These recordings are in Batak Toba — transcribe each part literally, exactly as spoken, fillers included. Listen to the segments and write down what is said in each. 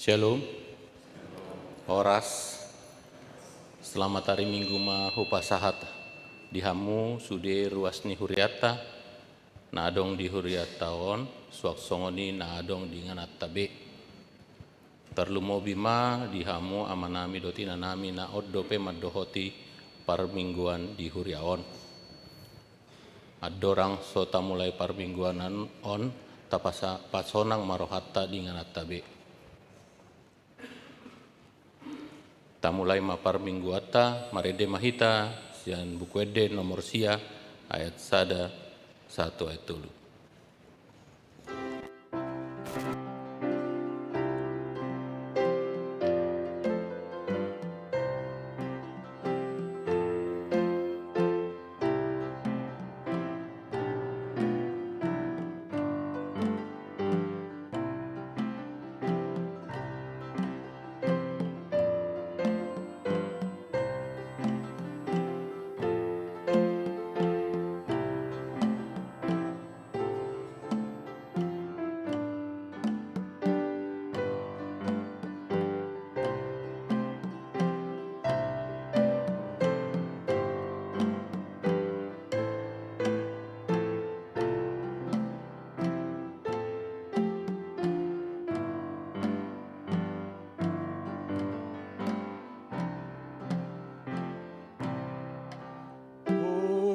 Shalom. Horas. Selamat hari Minggu ma hupasahat di hamu sude ruas ni hurianta, na adong di hurianta on, suang songon i na adong di ingananta be. Tarlumobi ma di hamu amanami dohot inanami na on dope mandohoti parmingguan di huria on. Andorang so tamulai parmingguan on, tapasa-, pasonang ma rohanta di ingananta be. Tamulai ma parmingguanta, marende ma hita sian Buku Ende nomor sia, ayat sada sahat tu ayat tolu.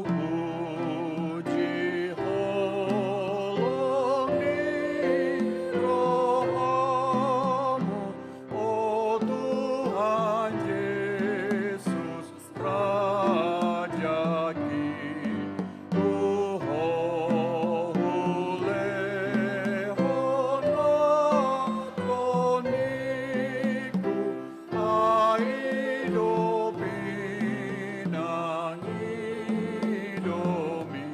Hupuji holong ni rohamu, o Tuhan Jesus, Raja Kintuho, hulehon ma tondingku, ai do pinangido mi,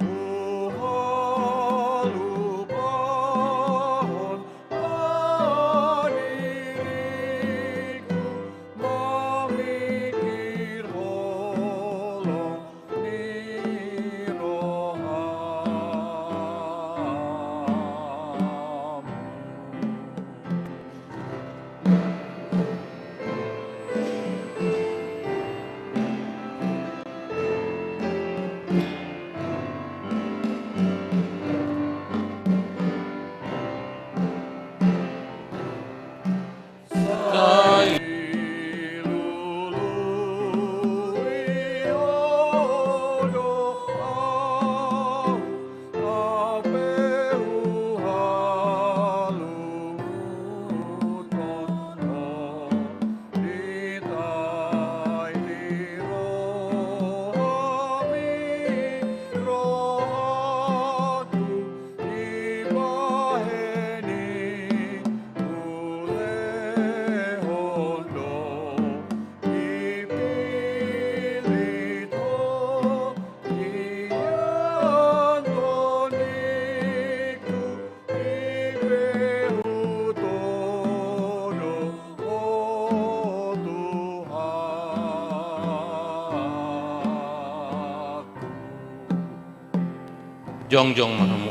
huhalupahon ma diringku, mamingkir holong ni rohamu. Dibahen i hulehon do, dipillit ho hian tondingku, i pe hutodo, o Tuhanku. Jongjong ma hamu.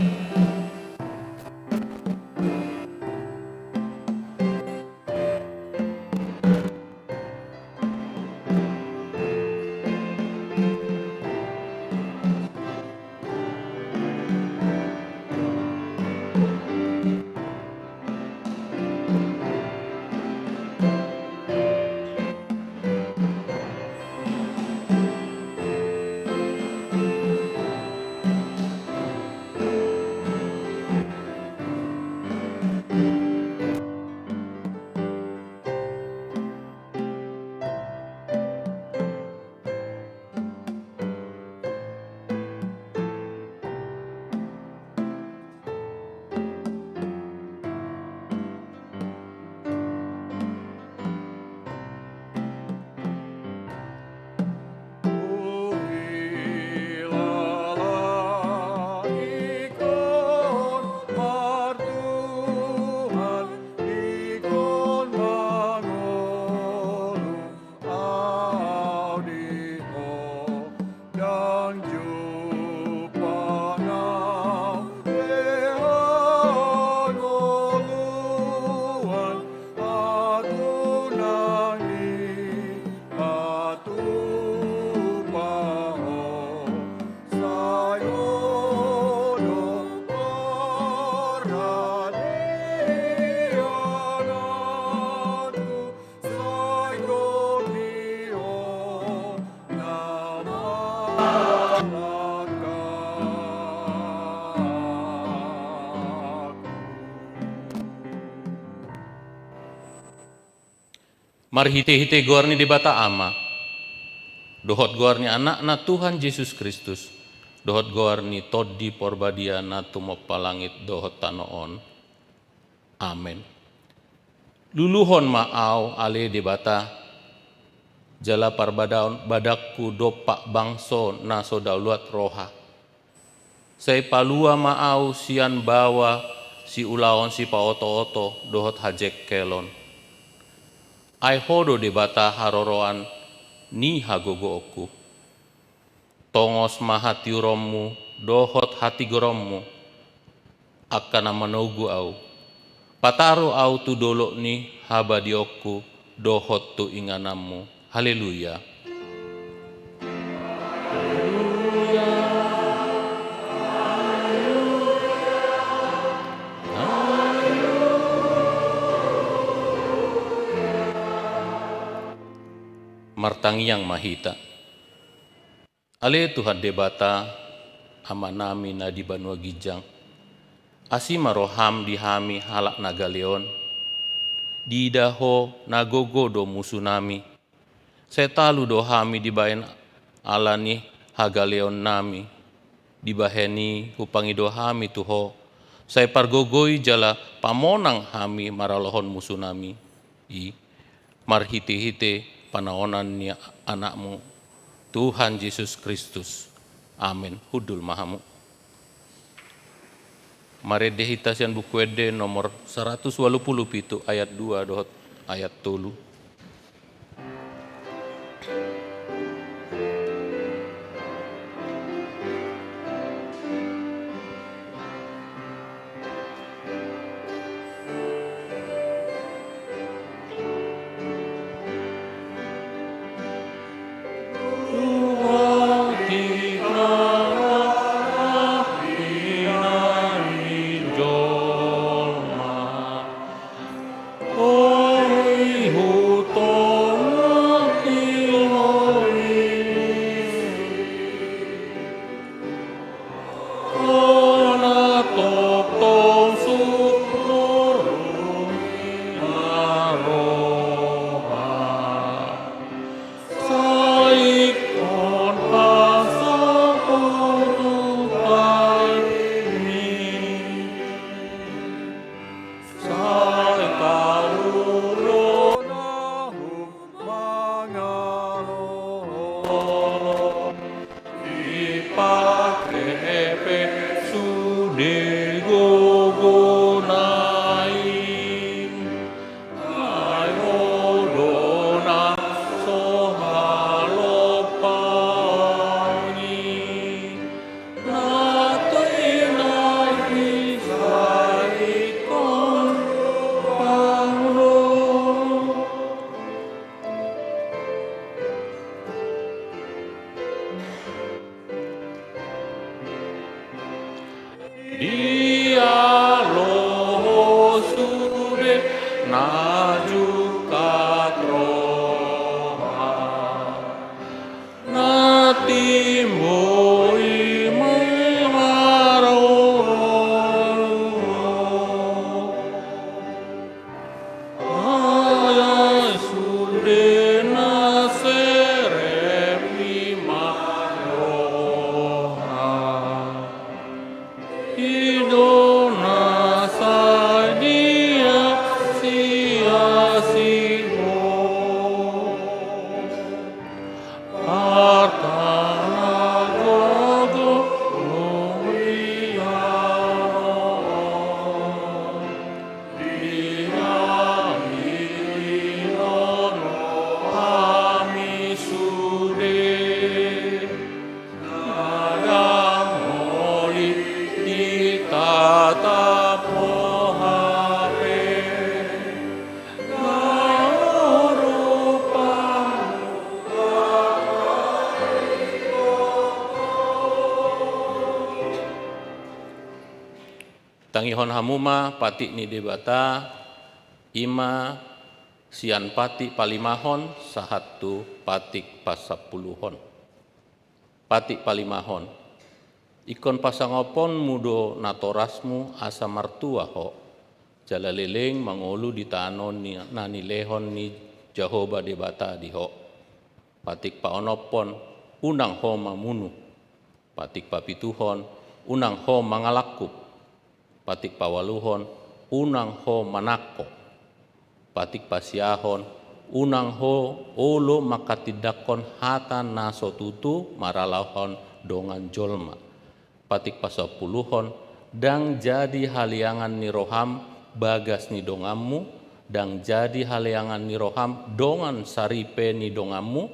Marhite-hite goar ni Debata Ama, dohot goar ni Anakna Tuhan Jesus Kristus, dohot goar ni Tondi Porbadia na tumompa langit dohot tano on. Amen. Luluhon ma au ale Debata, jala parbadahon badangku dompak bangso na so daluat roha. Sai palua ma au sian baoa siulaon sipaoto-oto dohot hajengkelon. Ai Ho do Debata haroroan ni hagogoonku. Tongos ma hatiuronmu dohot hatigoronmu, angka na manogu au. Pataru au tu dolok ni habadiaonku dohot tu ingananmu. Haleluya. Martangiang ma hita. Ale Tuhan Debata, Amanami na di banua ginjang, asi ma roham di hami halak na gale on. Diida Ho na gogo do musunami. Sai talu do hami dibahen ala ni hagaleonnami. Dibahen i hupangido hami tu Ho, sai pargogoi jala pamonang hami maralohon musunami i, marhite-hite panaonan ni Anakmu, Tuhan Jesus Kristus. Amen. Hundul ma hamu. Marende hita sian Buku Ende nomor saratus ualu pulu pitu ayat dua dohot ayat tolu. Dialog sude na jungkat roha. Na timbo i ma i maroro. Ai sude na serep i ma roha. I do na sai diasiasi ho. Arta na gogo muliaon. Diaminginon hami sude. Naeng muli ditatap ho hape. Gabe rupamu. Tangihon hamu ma patik ni Debata, i ma sian patik palimahon sahat tu patik pasampuluhon. Patik palimahon. Ingkon pasangaponmu do natorasmu asa martua ho, jala leleng mangolu di tano ni, na nilehon ni Jahowa Debata di ho. Patik paonomhon, unang ho mamunu. Patik papituhon, unang ho mangalangkup. Patik paualuhon, unang ho manangko. Patik pasiahon, unang ho olo manghatindanghon hata na so tutu marhalashon dongan jolma. Patik pasampuluhon, ndang jadi haleangan ni roham bagas ni donganmu, ndang jadi haleangan ni roham dongan saripe ni donganmu,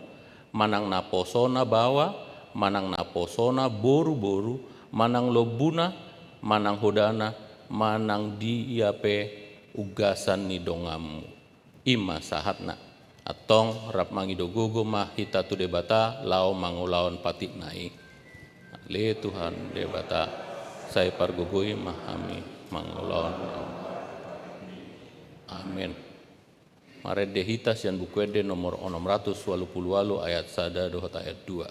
manang naposona baoa, manang naposona boruboru, manang lombuna, manang hodana, manang dia pe unggasan ni donganmu. I ma sahatna. Antong rap mangido gogo ma hita tu Debata laho mangulahon patikna i. Ale Tuhan Debata, sai pargogoi ma hami mangulahon. Amen. Marende hita sian Buku Ende nomor onom ratus ualu pulu ualu ayat sada dohot ayat dua.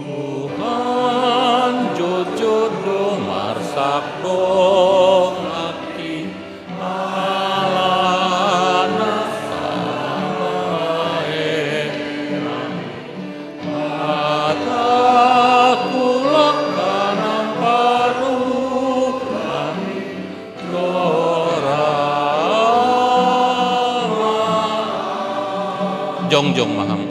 Tuhan, jotjot do marsak donganki, alana sabaenami. Hatangku, langkana paruhami, jora ma. Jongjong ma hamu.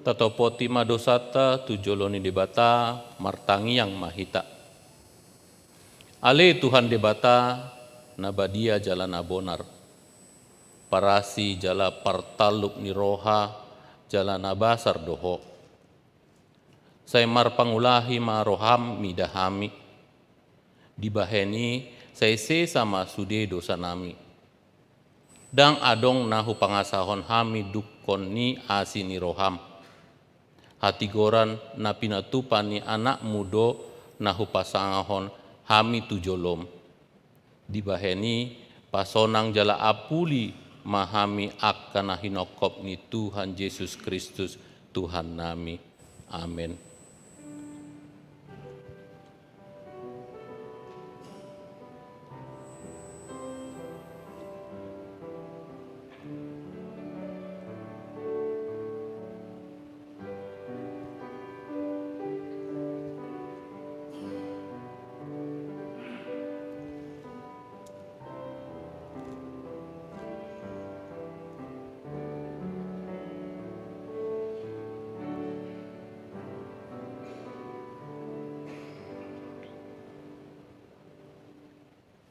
Tatopoti ma dosanta tu jolo ni Debata, martangiang ma hita. Ale Tuhan Debata, na badia jala na bonar, parasi jala partallup ni roha jala na basar do Ho. Sai marpangulahi ma roham mida hami. Dibahen i sai sesa ma sude dosanami. Ndang adong na hupangasahon hami dungkon ni asi ni roham. Hatigoran na pinatupa ni Anakmu do na hupasangahon hami tu jolom. Dibahen i pasonang jala apuli ma hami angka na hinongkop ni Tuhan Jesus Kristus Tuhannami. Amen.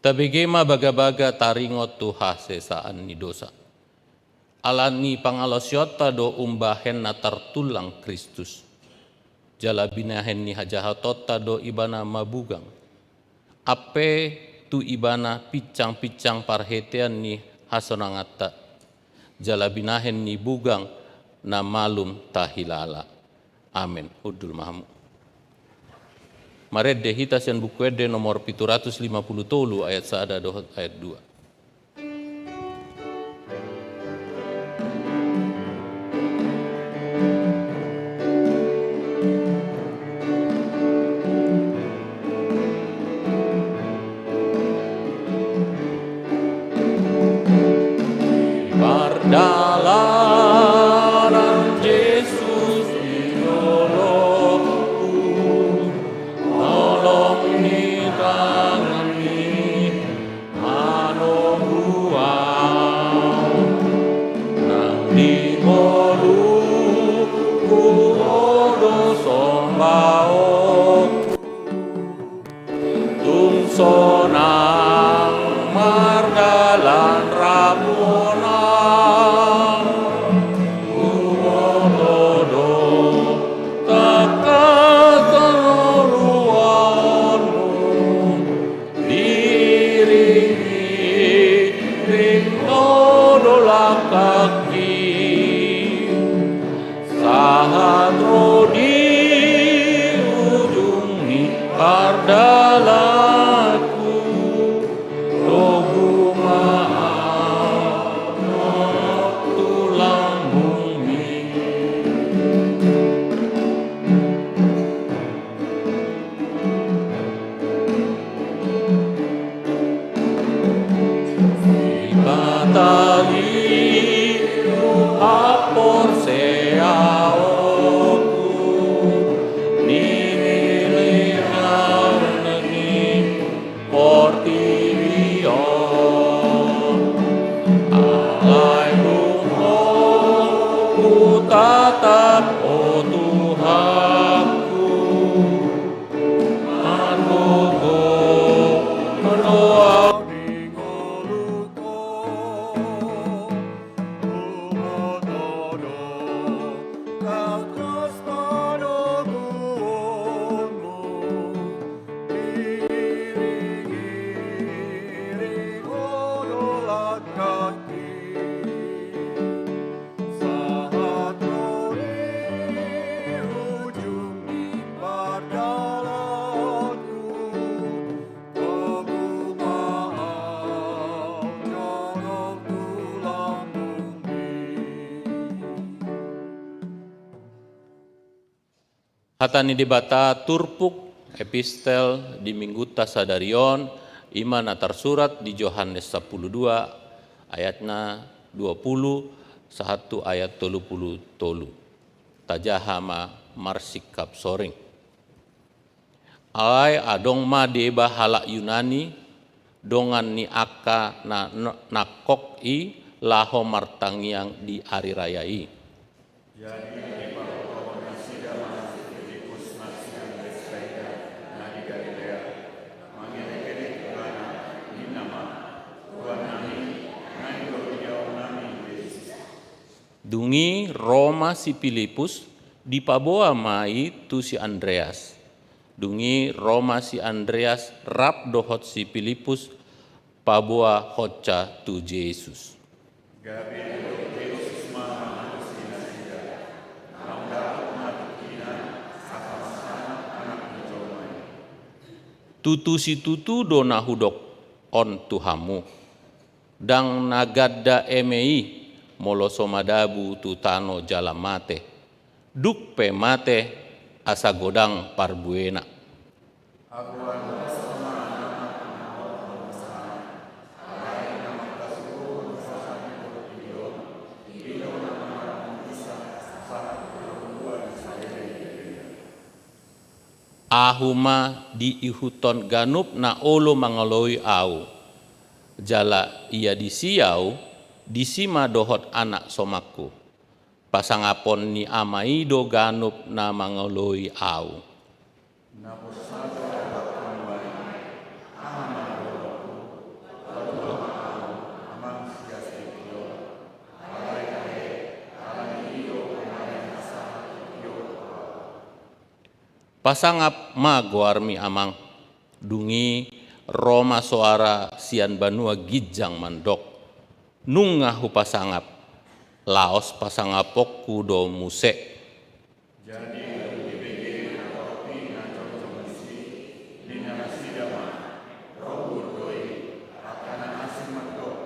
Tabege ma bagabaga taringot tu hasesaan ni dosa. Ala ni pangalaosionta do umbahen na tartullang Kristus. Jala binahen ni hajahatonta do Ibana mabugang. Ampe tu Ibana pinsangpinsang parhetean ni hasonanganta. Jala binahen ni bugang na malum tahilala. Amen. Hundul ma hamu. Marende hita sian Buku Ende nomor pitu ratus lima pulu tolu ayat sada dohot ayat dua. Pardalanan Jesus di jolongku, holong ni tanganMi, mano Dalanku, tobu ma au tu lambungmi. Sipata ni haporseaonku, nilili au ni portibi on. Alai dung ho hutatap, o Tuhanku, margogo do au di ngolungku. Huboto do tangkas panoguonmu, diiringiring ho do langkangki, sahat ro di ujung ni pardalanku. Tobu ma au condong tu lambungmi. Hata ni Debata, turpuk epistel di Minggunta sadari on, i ma na tarsurat di Johannes sampulu dua, ayatna dua pulu sahat tu ayat tolu pulu tolu. Tajaha ma marsingkap soring. Alai adong ma deba halak Yunani, dongan ni angka na n-, nangkok i, laho martangiang di ari raya i. Jadi dipaboa nasida ma si Pilipus marsian Betsaida na di Galilea, mangelek-elek ibana, ninna ma: Tuhan nami, naeng do diaonnami Jesus. Dung i ro ma si Pilipus, dipaboa ma i tu si Andreas. Dung i ro ma si Andreas rap dohot si Pilipus, paboahonsa tu Jesus. Gabe didok Jesus ma mangalusi nasida: Naung dapot ma tingkina, asa marsangap Anak ni jolma i. Tutu situtu do na hudok on tu hamu: Ndang na ganda eme i, molo so madabu tu tano jala mate. Dung pe mate, asa godang parbuena. Agoan do songon na mangkasomani, alai na mangkasuruhon songon i do i, i do na mangaramoti sahat tu hangoluan ni saleleng ni lelengna. Ahu ma diihuthon ganup na olo mangaloi ahu. Jala ia disi ahu, disi ma dohot anak somangku. Pasangapon ni Ama i do ganup na mangaloi ahu. Na porsada ahu, aha ma dohononku? Paboa ma ahu, Amang, sian tingki on. Alai tahe, ala ni i do Ama i na sahat tingki on tu ahu. Pasangap ma goarmi, Amang. Dung i ro ma soara sian banua ginjang mandok: Nunga hupasangap, laos pasangaponku do muse. Jadi dung dibege na torop i na jongjong disi, ninna nasida ma: Rohul do i, angka na asing mandok: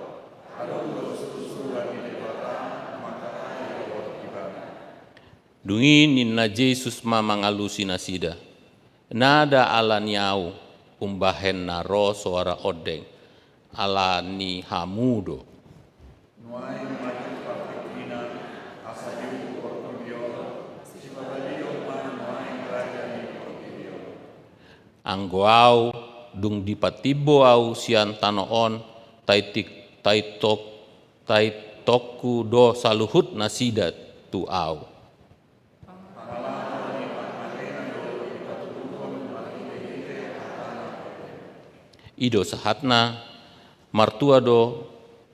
Adong do surusuruan ni Debata mangkatai dohot ibana. Dung i ninna Jesus ma mangalusi nasida: Ndada ala ni ahu umbahen na ro soara ondeng, ala ni hamu do. Nuaeng ma tingki partingkina, asa di ujung portibi on, sipabalion ma nuaeng raja ni portibi on. Anggo ahu, dung dipatimbo ahu sian tano on, taitik-, taitok-, taitokku do saluhut nasida tu ahu. I do sahatna. Martua do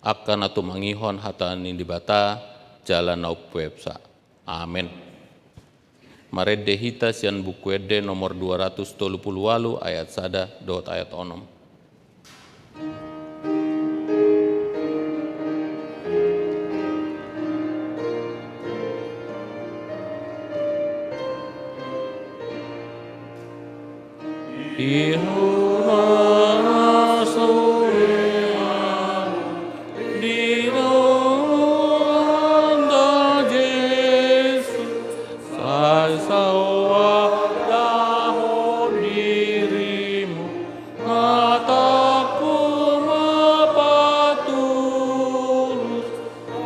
angka na tumangihon hata ni Debata jala na umpeopsa. Amen. Marende hita sian Buku Ende nomor dua ratus tolu pulu ualu, ayat sada dohot ayat onom. Ihuna sude di Tuhanta Jesus, sai sauadahon dirimu, hatangku ma patulus,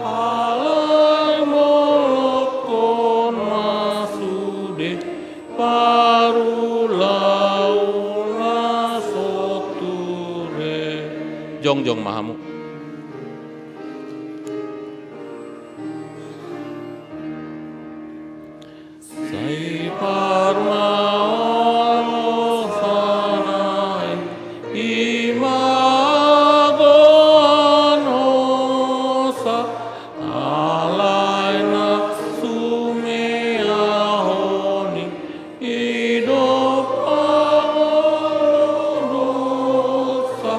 alai molokkon ma sude parulaon na so ture. Jongjong ma hamu. Sai parmaolosan i ma goarna, alai na sumeahon i, i do pangolu dosa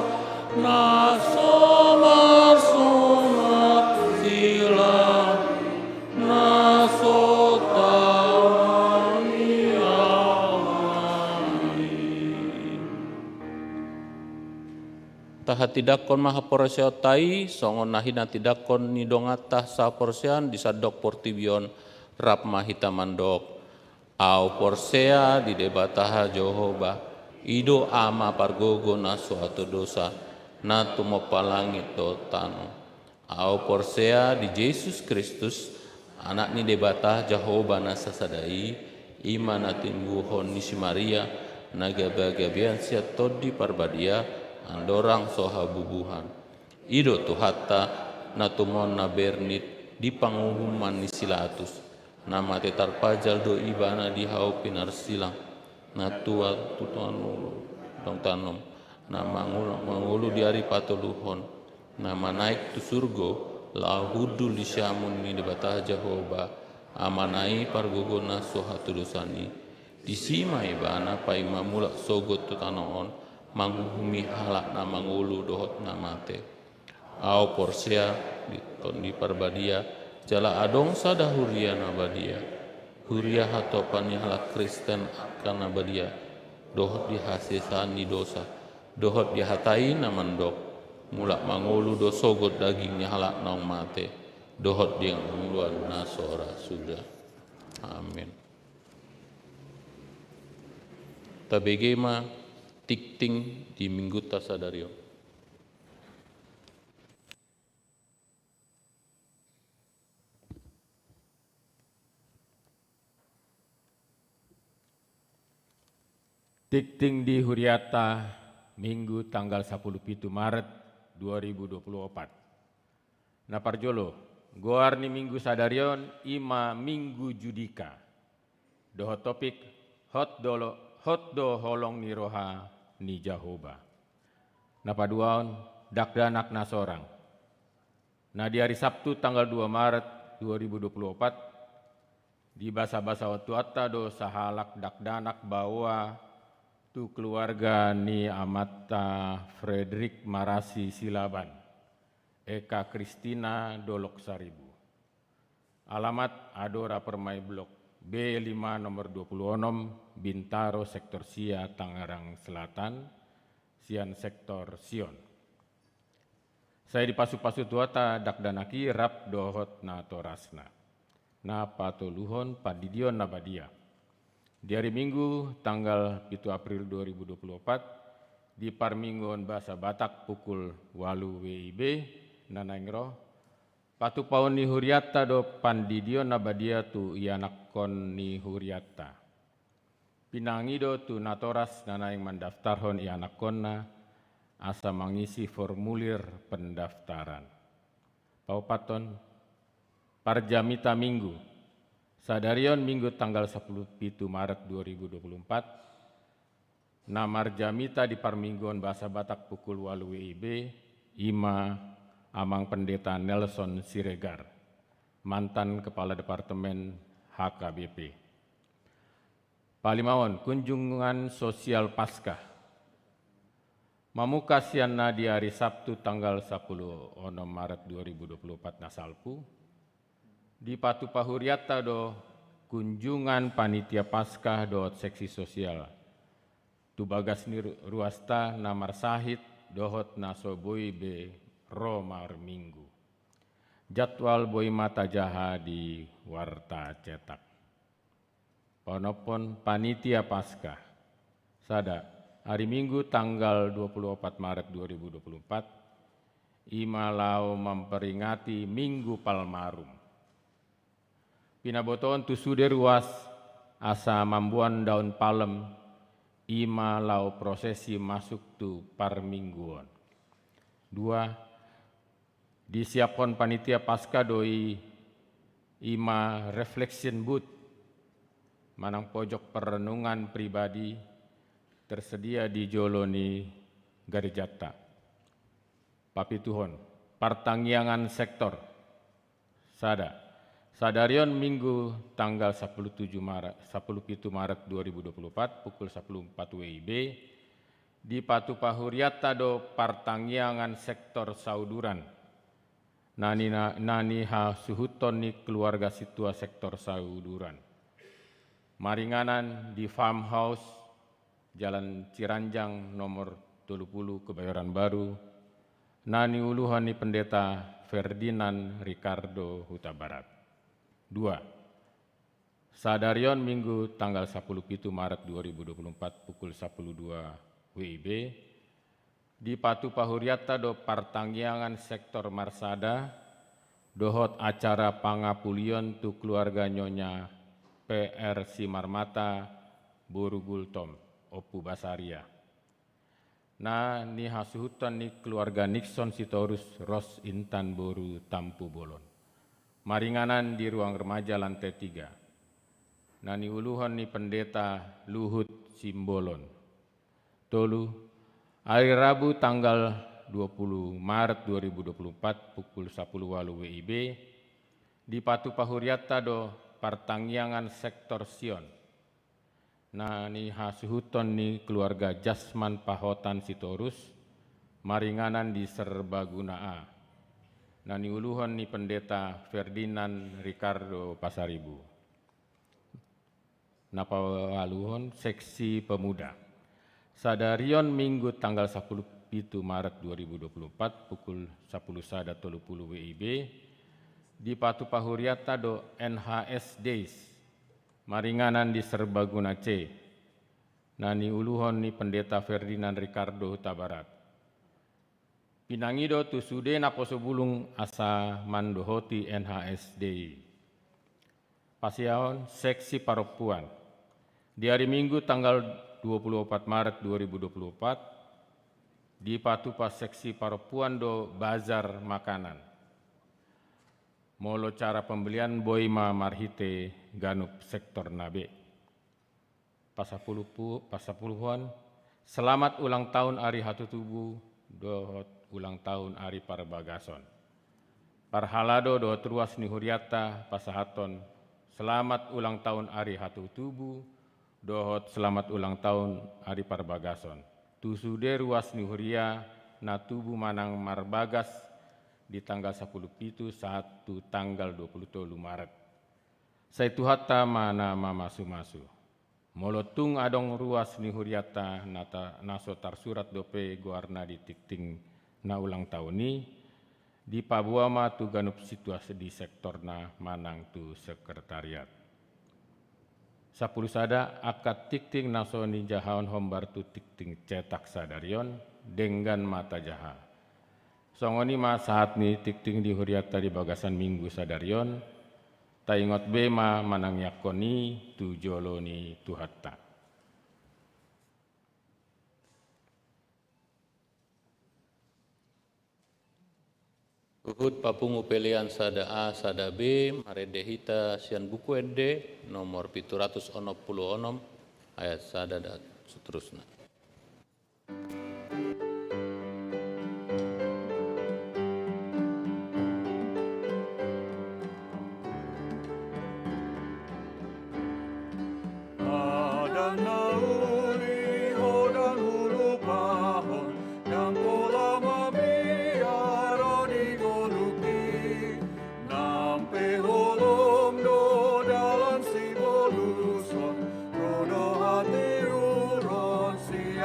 na so marsomat silang, na so tau ni au. Tahatindangkon ma haporseaonta i songon na hinatindangkon ni donganta sahaporseaon di sandok portibi on. Rap ma hita mandok: Ahu porsea di Debata Jahowa, i do Ama pargogo na so hatodosan, na tumompa langit dohot tano. Ahu porsea di Jesus Kristus, Anak ni Debata Jahowa na sasada i, i ma na tinimbuhon ni si Maria, na gabagabean sian Tondi Parbadia, andorang so habubuhan. I do Tuhanta, na tumon na bernit di panguhuman ni si Latus, na mate tarpajal do Ibana di hau pinarsilang, na tua tu tano, dung tanom, na mangul-, mangolu di ari patoluhon, na manaek tu surgo, laho hundul di siamun ni Debata Jahowa, Amana i pargogo na so hatodosan i. Disi ma Ibana paima mulak sogot tu tano on, manguhumi halak na mangolu dohot na mate. Ahu porsea di Tondi Parbadia, jala adong sada huria na badia, huria hatopan ni halak Kristen angka na badia, dohot di hasesaan ni dosa, dohot di hata i na mandok: Mulak mangolu do sogot daging ni halak naung mate, dohot di hangoluan na so ra suda. Amin. Tabege ma tingting di Minggunta sadari on. Tingting di hurianta, Minggu tanggal sapuluh pitu Maret dua ribu dua puluh opat. Na parjolo, goar ni Minggu sadari on i ma Minggu Judika. Dohot topik: Hot do lo-, hot do holong ni roha ni Jahowa. Na paduahon, dakdanak na sorang. Na di ari Sabtu tanggal dua Maret dua ribu dua puluh opat, dibasabasahon Tuhanta do sahalak dakdanak baoa tu keluarga ni amanta Fredrik Marasi Silaban, Eka Kristina Dolok Saribu. Alamat: Adora Permai Blok B lima nomor dua puluh onom, Bintaro, sektor sia, Tangerang Selatan, sian sektor Sion. Sai dipasupasu Tuhanta dakdanak i rap dohot natorasna. Na patoluhon, pandidion na badia. Di ari Minggu tanggal pitu April dua ribu dua puluh opat, di parmingguon bahasa Batak pukul ualu W I B na naeng ro, patupaon ni hurianta do pandidion na badia tu ianakkon ni hurianta. Pinangido tu natoras na naeng mandaftarhon ianakkonna asa mangisi formulir pendaftaran. Paopathon, parjamita Minggu. Sadari on Minggu tanggal sapuluh pitu Maret dua ribu dua puluh empat, na marjamita di parmingguon bahasa Batak pukul ualu W I B, i ma Amang Pendeta Nelson Siregar, mantan Kepala Departemen H K B P. Palimaon, kunjungan sosial Paskah. Mamungka sian na di ari Sabtu tanggal sapuluh onom Maret dua ribu dua puluh opat na salpu, dipatupa hurianta do kunjungan panitia Paskah dohot seksi sosial tu bagas ni ru-, ruasta na marsahit dohot na so boi be ro marminggu. Jadwal boi ma tajaha di warta cetak. Paonomhon panitia Paskah. Sada, ari Minggu tanggal dua puluh opat Maret dua ribu dua puluh empat, i ma laho memperingati Minggu Palmarum. Pinabotohon tu sude ruas asa mamboan daon palem, i ma laho prosesi masuk tu parmingguon. Dua, disiaphon panitia Paskah do i, i ma reflection booth manang pojok perenungan pribadi tersedia di jolo ni garejanta. Papituhon, partangiangan sektor. Sada. Sadari on Minggu tanggal sapuluh tujuh Maret, sapuluh pitu Maret dua ribu dua puluh empat, pukul sapuluh empat W I B, dipatupa hurianta do partangiangan sektor Sauduran. Na ni-, na, na nihasuhuton ni keluarga sintua sektor Sauduran. Maringanan di farmhouse, Jalan Ciranjang nomor tolu puluh, Kebayoran Baru, na niuluhon ni Pendeta Ferdinand Ricardo Hutabarat. Dua. Sadari on Minggu tanggal sapuluh pitu Maret dua ribu dua puluh empat pukul sapuluh dua W I B, dipatupa hurianta do partangiangan sektor Marsada, dohot acara pangapulion tu keluarga Nyonya P R Simarmata, boru Gultom, Ompu Basaria. Na nihasuhuton ni keluarga Nixon Sitorus ros Intan boru Tampubolon. Maringanan di ruang remaja lantai tiga. Na niuluhon ni Pendeta Luhut Simbolon. Tolu, ari Rabu tanggal dua puluh Maret dua ribu dua puluh empat pukul sapuluh walu W I B, dipatupa hurianta do partangiangan sektor Sion. Na nihasuhuton ni keluarga Jasman Pahotan Sitorus, maringanan di Serbaguna A. Na niuluhon ni Pendeta Ferdinand Ricardo Pasaribu. Na paualuhon, seksi pemuda. Sadari on Minggu tanggal sapuluh pitu Maret dua ribu dua puluh empat pukul sapuluh sada tolu puluh W I B, dipatupa hurianta do N H S Days, maringanan di Serbaguna C, na niuluhon ni Pendeta Ferdinand Ricardo Hutabarat. Pinangido tu sude naposo bulung asa mandohoti N H S D I. Pasiahon seksi parompuan. Di ari Minggu tanggal dua puluh opat Maret dua ribu dua puluh empat, dipatupa seksi parompuan do bazar makanan. Molo cara pembelian boi ma marhite ganup sektor na be. Pasapuluh pu-, pasapuluhon, selamat ulang tahun ari hatutubu dohot ulang tahun ari parbagason. Parhalado dohot ruas ni hurianta pasahathon selamat ulang tahun ari hatutubu dohot selamat ulang tahun ari parbagason tu sude ruas ni huria na tubu manang marbagas di tanggal sapuluh pitu sahat tu tanggal dua puluh tolu Maret. Sai Tuhanta ma na mamasu-masu. Molo tung adong ruas ni hurianta na ta-, na so tarsurat dope goarna di tingting na ulang tahun i, dipaboa ma tu ganup sintua di sektorna manang tu sekretariat. Sapuluh sada, angka tingting na so nijahahon hombar tu tingting cetak sadari on, denggan ma tajaha. Songon i ma sahat ni tingting di hurianta di bagasan Minggu sadari on, taingot be ma manangiangkon i tu jolo ni Tuhanta. Huhut papungu pelean sada A, sada B, marende hita sian Buku Ende nomor pitu ratus onom pulu onom, ayat sada dan seterusna. Adong na uli ho ndang hulupahon, ndang pola mabiar ro di ngolungki. Nang pe holom do dalan sibolushon, ro do hatiuron si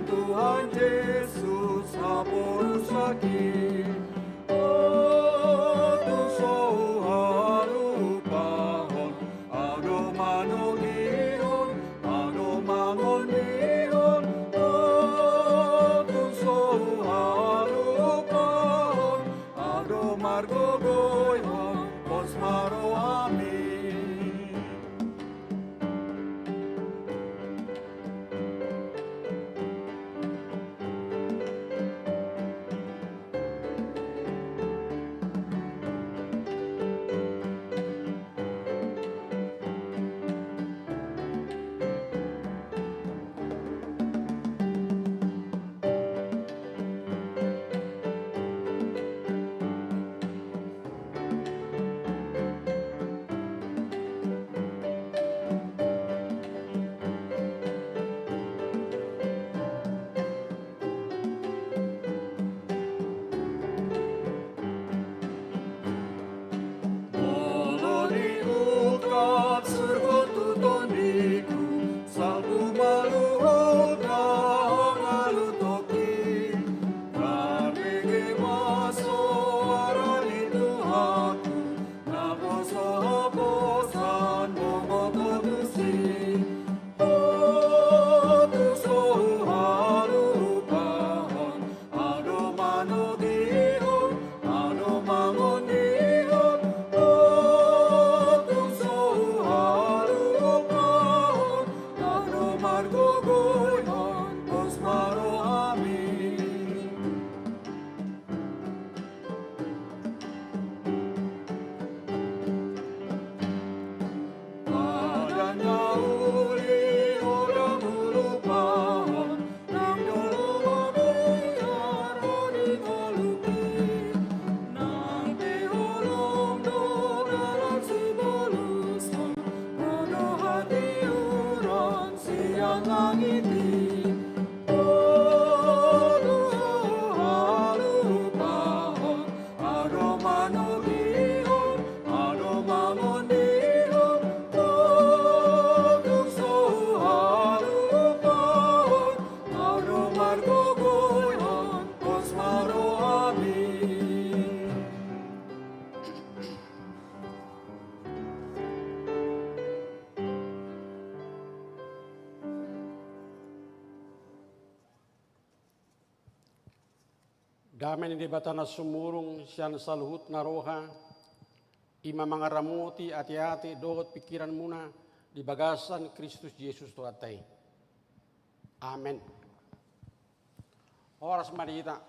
Tuhan Jesus haporus haki. O tung so huhalupahon, ahu do manogihon, ahu do mangondihon. O tung so huhalupahon, ahu do margogoihon, pos ma rohami. Molo diungkap surgo tu tondiku, salpu ma luhut na hangoluhon tongkin. Tarhite ma soara ni Tuhanku, naposo haposan bohot ho tusi. O tung so huhalupahon, ahu do manogihon, ahu do mangondihon. O tung so huhalupahon, ahu do margogoihon, pos ma rohami. Padan na uli holan hulupahon, nang jolo mabiar ho di ngolungki. Nang pe holong do dalan sibolushon, ro do hatiuron sian langit i. O tung so huhalupahon, ahu do manogihon, ahu do mangondihon. O tung so huhalupahon, ahu do margogoihon, pos ma rohami. Dame ni Debata na sumurung sian saluhut na roha, i ma mangaramoti ateate dohot pingkiranmuna di bagasan Kristus Jesus Tuhanta i. Amen. Horas ma di hita.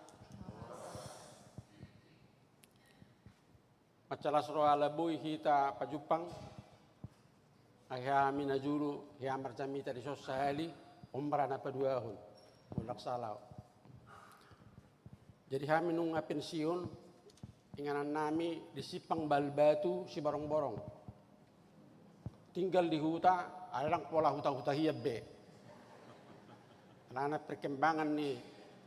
Mansai las roha ala boi hita pajumpang. Ai hami na jolo, hea marjamita dison sahali, on ma ra na paduahon. Molo ndang sala au. Jadi hami nunga pensiun, inganan nami di Simpang Balbatu, Siborongborong. Tinggal di huta, alai ndang pola huta-huta hian be. Alana perkembangan ni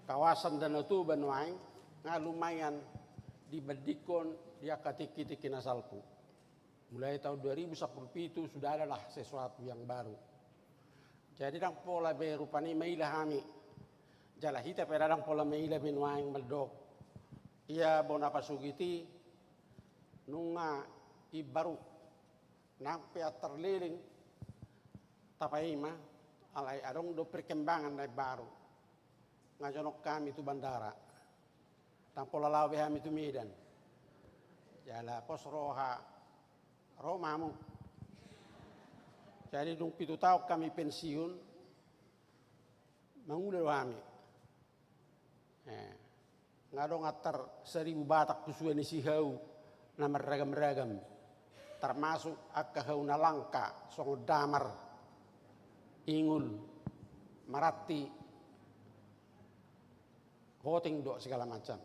kawasan Danau Toba nuaeng, nga lumayan dibandingkon di angka tingki-tingki na salpu. Mulai tahun dua ribu sapuluh pitu sudah adalah sesuatu yang baru. Jadi ndang pola be rupani maila hami. Jala hita pe ndang pola maila be nuaeng mandok. Ia bona pasogit i nunga imbaru. Nang pe antar leleng tapaima, alai adong do perkembangan na imbaru. Nga jonok hami tu bandara. Ndang pola laho be hami tu Medan. Jala pos roha ro ma hamu. Jadi dung pitu taon hami pensiun, mangula do hami. Eh, nga adong antar saribu Batak tu sua ni si hau na marragam-ragam. Termasuk angka hau na langka, songon damar, ingul, maranti, hoting dohot segala macam.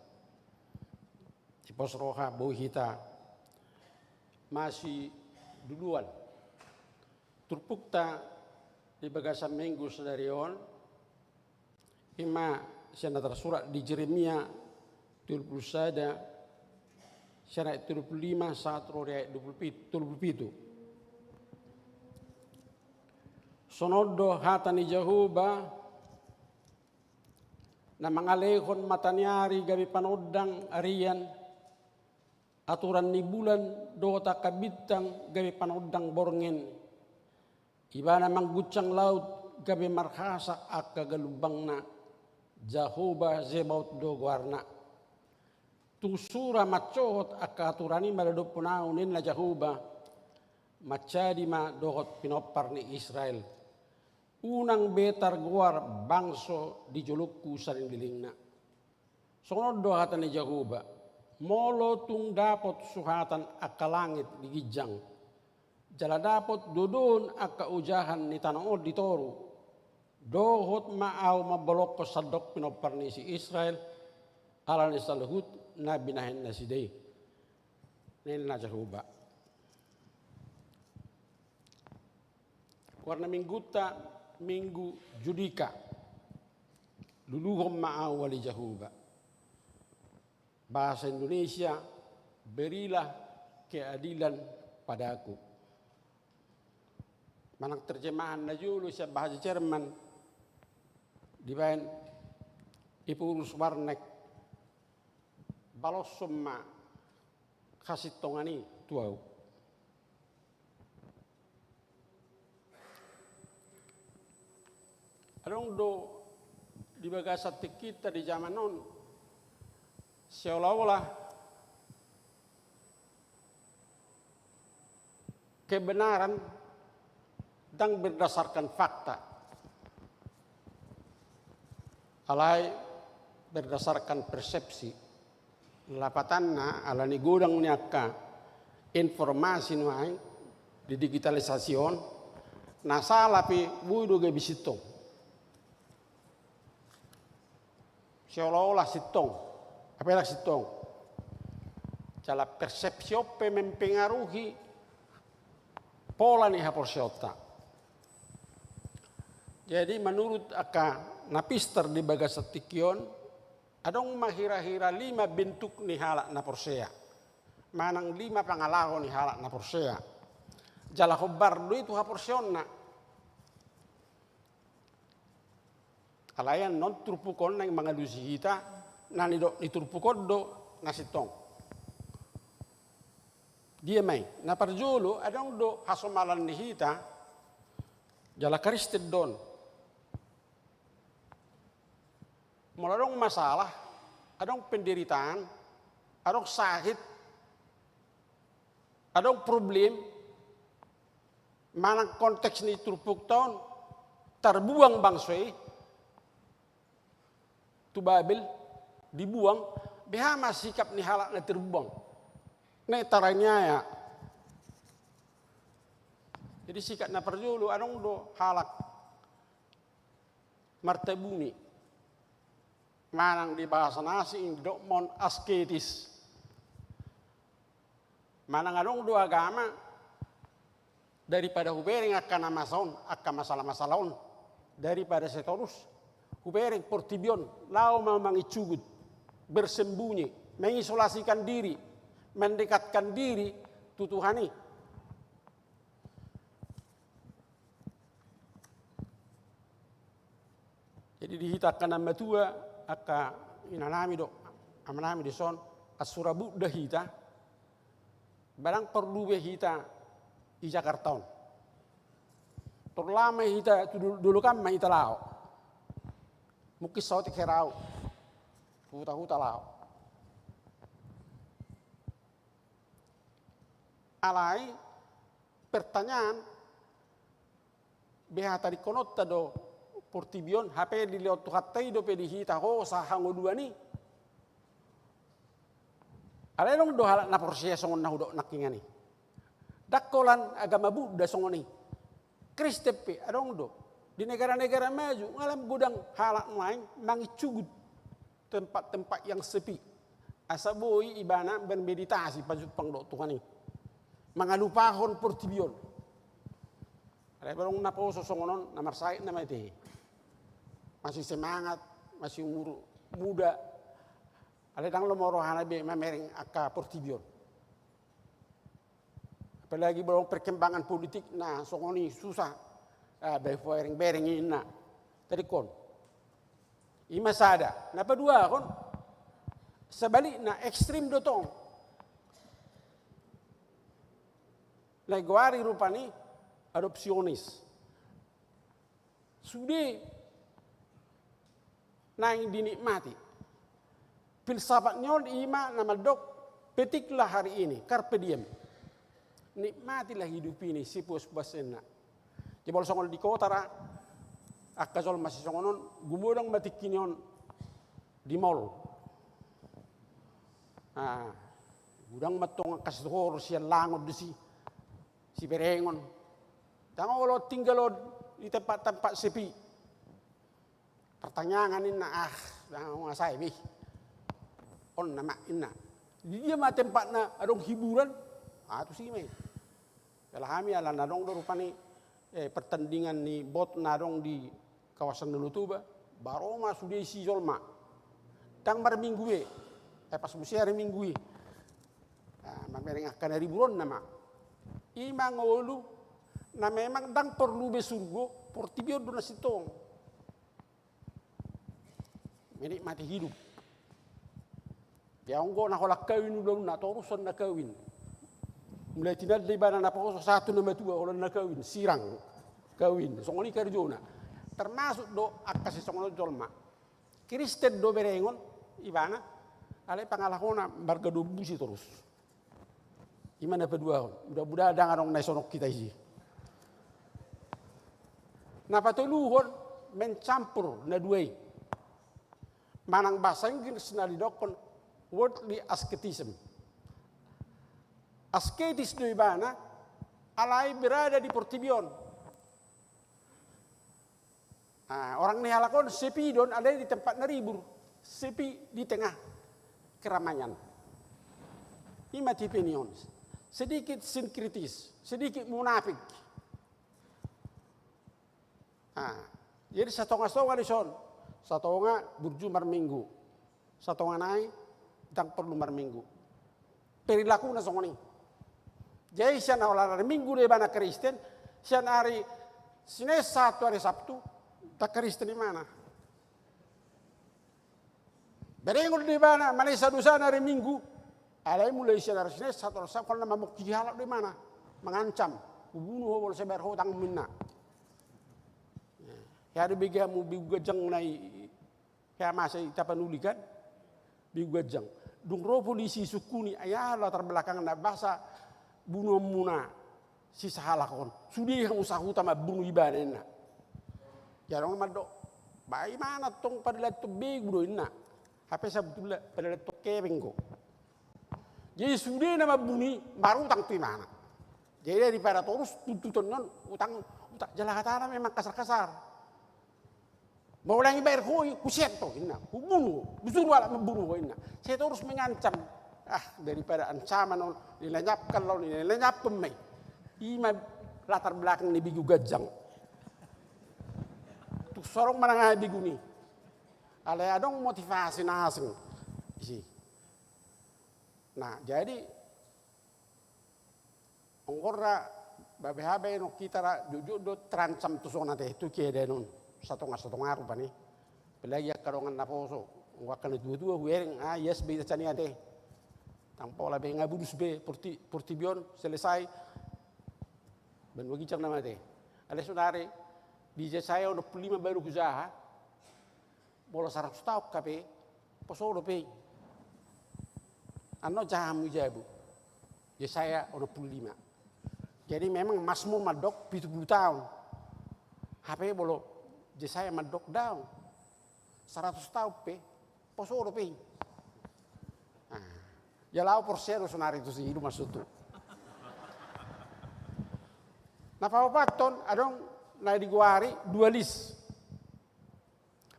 Di pos roha boi hita masiduduan. Turpukta di bagasan minggu sadari on, i ma sian na tarsurat di Jeremia tolu pulu sada, sian ayat tolu pulu lima sahat ro di ayat dua pulu pitu, tolu pulu pitu. Songon on do hata ni Jahowa, Na mangalehon mataniari gabe panondang arian, aturan ni bulan dohot angka bintang gabe panondang borngin. Ibana mangguncang laut gabe marhasak angka galumbangna. Jahowa Zebaot do goarna. Tung sura mansohot angka aturan i maradophon ahu, ninna Jahowa, manjadi ma dohot pinompar ni Israel. Unang be targoar bangso di jolongku salelenglelengna. Songon on do hata ni Jahowa, molo tung dapot suhatan angka langit di ginjang, jala dapot dodoon angka ojahan ni tano on di toru, dohot ma ahu mambolongkon sandok pinompar ni si Israel, ala ni saluhut na binahen nasida i. Ninna Jahowa. Goar ni minggunta, Minggu Judika. Luluhon ma ahu ale Jahowa. Bahasa Indonesia, berilah keadilan padaku. Manang terjemahan na jolo sian bahasa Jerman, dibaen Ephorus Warneck, baloshon ma hasintongan i tu ahu. Adong do di bagasan tingkinta di jaman on, seolah-olah kebenaran ndang berdasarkan fakta, alai berdasarkan persepsi. Lapatanna, ala ni godang ni angka informasi nuaeng di digitalisasi on, na sala pe boi do gabe sintong. Seolah-olah sintong, apalagi sintong. Jala persepsi on pe mempengaruhi pola ni haporseaonta. Jadi, menurut angka na pistar di bagasan tingki on, adong ma hira-hira lima bentuk ni halak na porsea. Manang lima pangalaho ni halak na porsea. Jala hombar do i tu haporseaonna. Alai annon turpuk on naeng mangalusi hita, na nidok ni turpuk on do na sintong. Dia ma i, na parjolo, adong do hasomalan ni hita, jala Kristen do on. Molo adong masalah, adong penderitaan, adong sahit, adong problem, manang konteks ni turpukta on, tarbuang bangso i tu Babel, dibuang, beha ma sikap ni halak na tarbuang? Naeng taraniaya. Jadi sikap na parjolo, adong do halak martabuni. Manang di bahasa na asing didok ma on asketis. Manang adong do agama, daripada hubereng angka na masa on, angka masalah-masalah on, daripada sai torus hubereng portibi on, laho ma mangincugut, bersembunyi, mengisolasikan diri, mendekatkan diri tu Tuhan i. Jadi di hita angka na matua, angka inanami dohot amanami dison, ansura buddha hita, ba ndang porlu be hita i Jakarta on. Tor laho ma hita tu dol-, dolok an ma hita laho. Mungkin saotik hera au. Tu huta-huta laho. Alai pertanyaan, beha tadingkononta do portibi on, hape dilehon Tuhanta i dope di hita hosa hangoluan i? Alai adong do halak na porsea songon na hudok nangkiningan i. Ndang holan agama Buddha songon i. Kristen pe adong do. Di negara-negara maju, nga lam godang halak nuaeng mangincugut tempat-tempat yang sepi. Asa boi ibana bermeditasi pajumpang dohot Tuhan i. Mangalupahon portibi on. Alai adong na poso songon on, na marsahit nama i te. Masih semangat, masih umur muda. Alai ndang lomo rohana be mamereng angka portibi on. Apalagi adong perkembangan politik, na songon i susah, ah, be hubereng-bereng i ninna. Tadingkon. I ma sada. Na paduahon, sebalikna ekstrim do tong. Na digoari rupani adopsionis. Sude naeng dinikmati. Filsafat ni on i ma na mandok, petiklah hari ini, carpe diem. Nikmatilah hidup ini sepuas-puasna. Jebol songon di kota ra, angka jolma sisongon on, gumodang ma tingki ni on di mall. Ah, godang ma tong angka sitohor sian langon disi, siberengon. Ndang olo tinggal on di tempat-tempat sepi. Partangiangan inna, ah, ndang sai be. On nama inna. Di dia ma tempatna adong hiburan? Ah, tusi ma i. Jala hami ala na adong do rupani, eh, pertandingan ni bot na adong di kawasan Danau Toba, baru ma sude isi jolma. Ndang marminggu be. Eh, pas muse ari Minggu i. Ah, mamereng angka na riburonna ma. I ma ngolu na memang ndang porlu be surgo, portibi on do na sintong. Menikmati hidup. Ia anggo na holan kawin ulaonna, torus on na kawin. Mulai tinanda ibana naposo sahat tu na matua, holan na kawin, sirang. Kawin, songon i karjona. Termasuk do angka sisongon on jolma. Kristen do berengon ibana, alai pangalahona marga dombu si torus. I ma na paduahon, mudah-mudahan ndang adong na isonok hita isi. Na patoluhon, mencampur na dua i. Manang bahasa Inggris na didokkon worldly asceticism. Asketis do ibana, alai berada di portibi on. Ah, orang ni halak on sepi do on, alai di tempat na ribur, sepi di tengah keramaian. I ma tipe ni on. Sedikit sinkritis, sedikit munafik. Ah, jadi satonga-tonga dison, satonga burju marminggu. Satonga nai ndang porlu marminggu. Perilakuna songon i. Jadi sian holan ari Minggu do ibana Kristen, sian ari Senin sahat tu ari Sabtu, ndang Kristen ibana. Berengon do ibana, manesa dosana ari Minggu, alai mulai sian ari Senin sahat tu ari Sabtu, holan na mamungkiri halak do ibana, mangancam, hubunu ho molo sai bayar hutangmu inna. Hea do bege hamu begu ganjang na i, hea masa i tapanuli kan? Begu ganjang. Dung ro polisi sungkuni, ai aha latar belakangna bahasa bunuonmuna si sahalak on. Sude hamu sahuta mambunu ibana inna. Ia adong na mandok, ba imana tong padalantong begu do inna. Hape sabutulna padalantong kepeng do. Jadi sude na mambunu i marutang tu imana. Jadi daripada torus tuntutan on utang, utang jala hatana memang kasar-kasar. Molo ndang dibayar ho i, huseat ho inna, hubunu ho, husuru halak mambunu ho inna. Sai torus mengancam. Ah, daripada ancaman on, dilenyapkan laho, dilenyapkan ma i. I ma latar belakang ni begu ganjang. Tung so adong manang aha begun i. Alai adong motivasi na asing disi. Nah, jadi anggo ra, babe hape nang hita ra, jotjot do terancam tu son ate, tu keadaan on. Satonga-satonga rupani. Apalagi angka dongan naposo. Anggo angka na tua-tua hubereng, ah, ias be ita sian i ate. Ndang pola be, nga bulus be, porti-, portibi on selesai. Banua ginjang nama ate. Alai saonari, di Jesaya onom pulu lima baru hujaha. Molo saratus taon hape, poso dope i. Annon jaha hamu i jabu. Jesaya onom pulu lima. Jadi memang Mazmur mandok pitu pulu taon. Hape molo Jesaya mandok daong. Saratus taon pe, poso dope i. Ah, ia laho porsea do saonari tusi, i do maksudhu. Na paopathon adong na digoari dualis.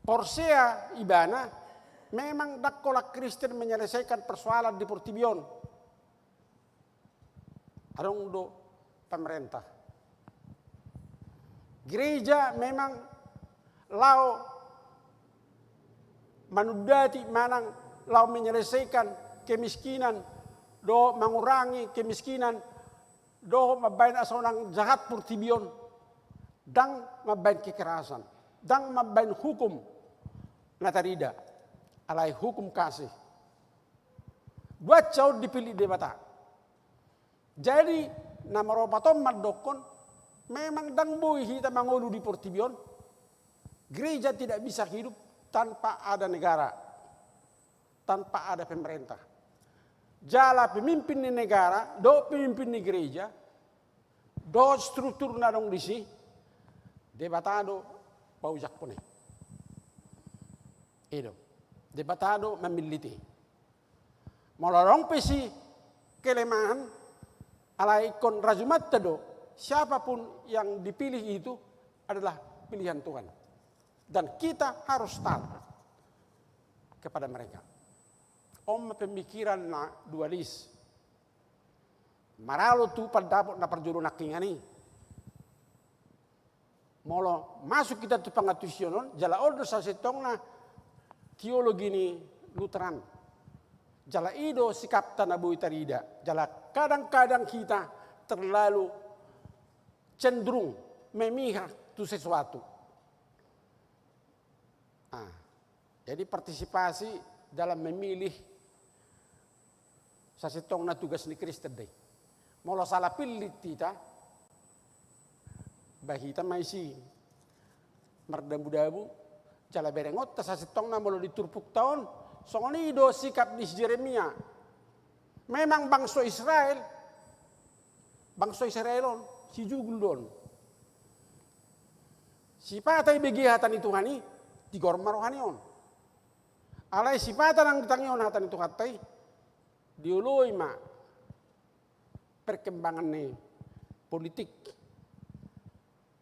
Porsea ibana memang ndang holan Kristen menyelesaikan persoalan di portibi on. Adong do pemerintah. Gereja memang laho manundati manang laho menyelesaikan kemiskinan, dohot mangurangi kemiskinan, dohot mambahen asa unang jahat portibi on. Ndang mambahen kekerasan, ndang mambahen hukum. na tarida, alai hukum kasih. Dua aja on dipillit Debata. Jadi, na maropat on mandokkon, memang ndang boi hita mangolu di portibi on. Gereja tidak bisa hidup tanpa ada negara, tanpa ada pemerintah. Jala pemimpin ni negara dohot pemimpin ni gereja dohot struktur na adong disi, Debata do paujakhon i. I do, Debata do mamillit i. Molo adong pe si kelemahan, alai ingkon rajumanta do, siapapun yang dipilih itu adalah pilihan Tuhan. Dan kita harus taat kepada mereka. On ma pemikiran na dualis. Maralo tu pandapot na parjolo nangkiningan i. Molo masuk hita tu pangantusion on, jala on do sasintongna teologi ni Lutheran. Jala i do sikapta na boi tarida. Jala kadang-kadang hita terlalu cenderung memihak tu sesuatu. Ah, jadi partisipasi dalam memilih sasintongna tugas ni Kristen do i. Molo sala pillit hita, ba hita ma isi mardabu-dabu, jala berengonta sasintongna molo di turpukta on, songon i do sikap ni si Jeremia. Memang bangso Israel, bangso Israel on, sijugul do on. Sipata ibege hata ni Tuhan i, tigor ma rohana on. Alai sipata ndang ditangihon hata ni Tuhanta i, dioloi ma perkembangan ni politik.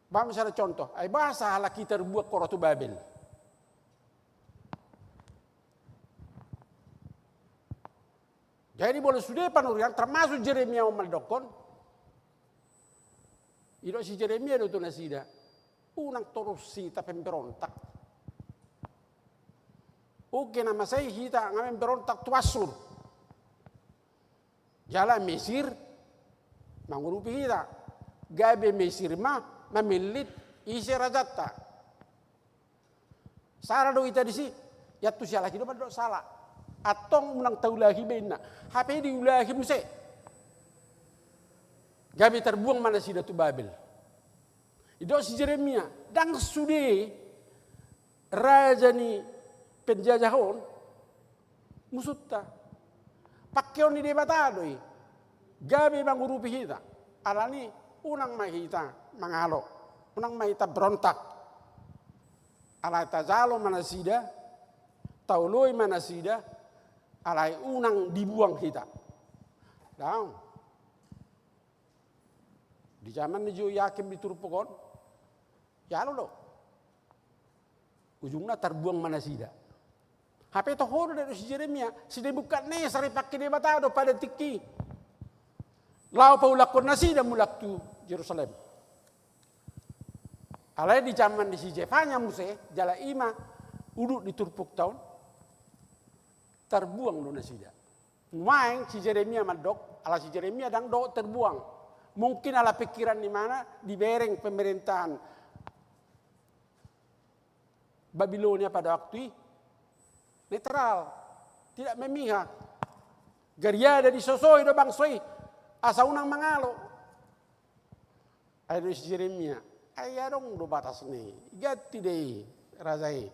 Ba misalna contoh, ai boasa halak i tarbuang ro tu Babel. Jadi molo sude panurirang, termasuk Jeremia on mandokkon, didok si Jeremia do tu nasida, unang torus hita pemberontak. Oke, na masa i hita nga memberontak tu Assur. Jala Mesir mangurupi hita. Gabe Mesir ma mamillit ise rajanta. Sala do hita disi, iantusi halak i do mandok sala. Antong unang taulahi be inna. Hape diulahi muse. Gabe tarbuang ma nasida tu Babel. Didok si Jeremia, ndang sude raja ni penjajah on musunta. Pangkeon ni Debata do i, gabe mangurupi hita. Alani unang ma hita mangalo, unang ma hita berontak. Alai tajalo ma nasida, taoloi ma nasida, alai unang dibuang hita. Daong. Di jaman ni Jehoiakim di turpuk on, jalo do. Ujungna tarbuang ma nasida. Hape toho do, didok si Jeremia, si Nebukadnesar dipangke Debata do pada tingki i laho paulakhon nasida mulak tu Jerusalem. Alai di jaman ni si Zefanya muse, jala i ma udut di turpukta on, tarbuang do nasida. Nuaeng si Jeremia mandok, ala si Jeremia ndang dohot tarbuang. Mungkin ala pikiran ni imana dibereng pemerintahan Babilonia pada waktu i netral, tidak memihak. Gariada disosoi do bangso i asa unang mangalo. Ai didok si Jeremia, ai adong do batasna i, ganti do i raja i.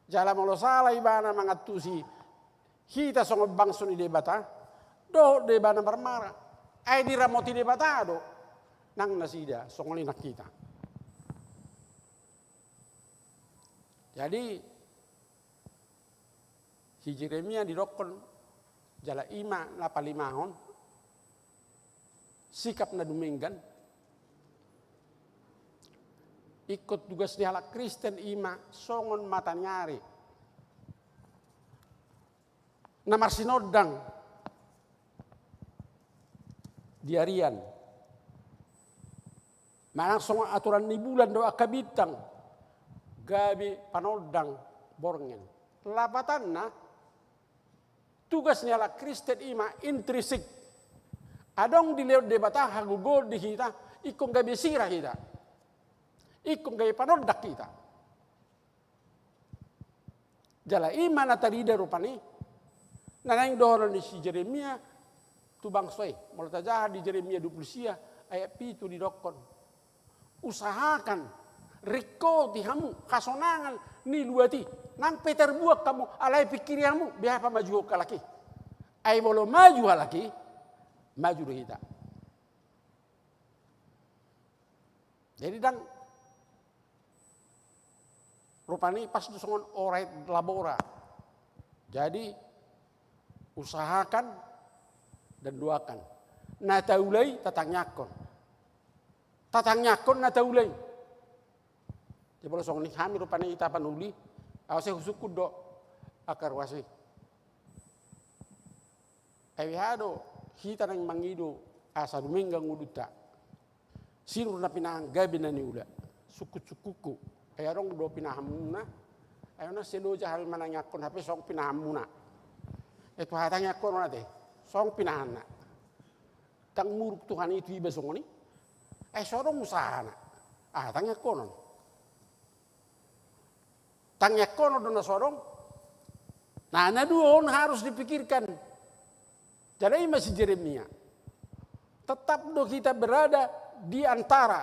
Jala molo sala ibana mangantusi hita songon bangso ni Debata, dohot do ibana marmara. Ai diramoti Debata do nang nasida, songon i nang hita. Jadi, si Jeremia didokkon, jala i ma na palimahon, sikap na dumenggan. Ingkon tugas ni halak Kristen i ma songon mataniari na marsinondang di arian. Manang songon aturan ni bulan dohot angka bintang, gabe panondang borngin. Lapatanna, tugas ni halak Kristen i ma intrinsik. Adong dilehon Debata hagogoon di hita, ingkon gabe sira hita. Ingkon gabe panondang hita. Jala i ma na tarida rupani na naeng dohonon ni si Jeremia tu bangso i. Molo tajaha di Jeremia dua pulu sia ayat pitu didokkon: Usahakan, ringkoti hamu hasonangan ni luat i, nang pe tarbuang hamu, alai pingkiri hamu beha pamajuhon halak i. Ai molo maju halak i, maju do hita. Jadi ndang, rupani pas do songon ora et labora. Jadi usahakan dan doakan. Na taula i tatangiangkon. Tatangiangkon na taula i. Jadi molo songon i hami rupani hita panuli, au sai husungkun do angka ruas i. Ai beha do hita naeng mangido asa dumenggan ngolunta. Sinur na pinahan gabe na niula. Sungkun-sungkunku. Ai adong do pinahanmuna. Ai unang sai loja hami manangiangkon hape songon pinahanmuna. Ai tu hatangiangkon on ate. Songon pinahanna. Ndang muruk Tuhan i tu iba songon i. Ai so adong usahana. Ah, tangiangkonon. Tangiangkonon do na so adong. Nah, na dua on harus dipikirkan. Jala i ma si Jeremia. Tetap do kita berada di antara,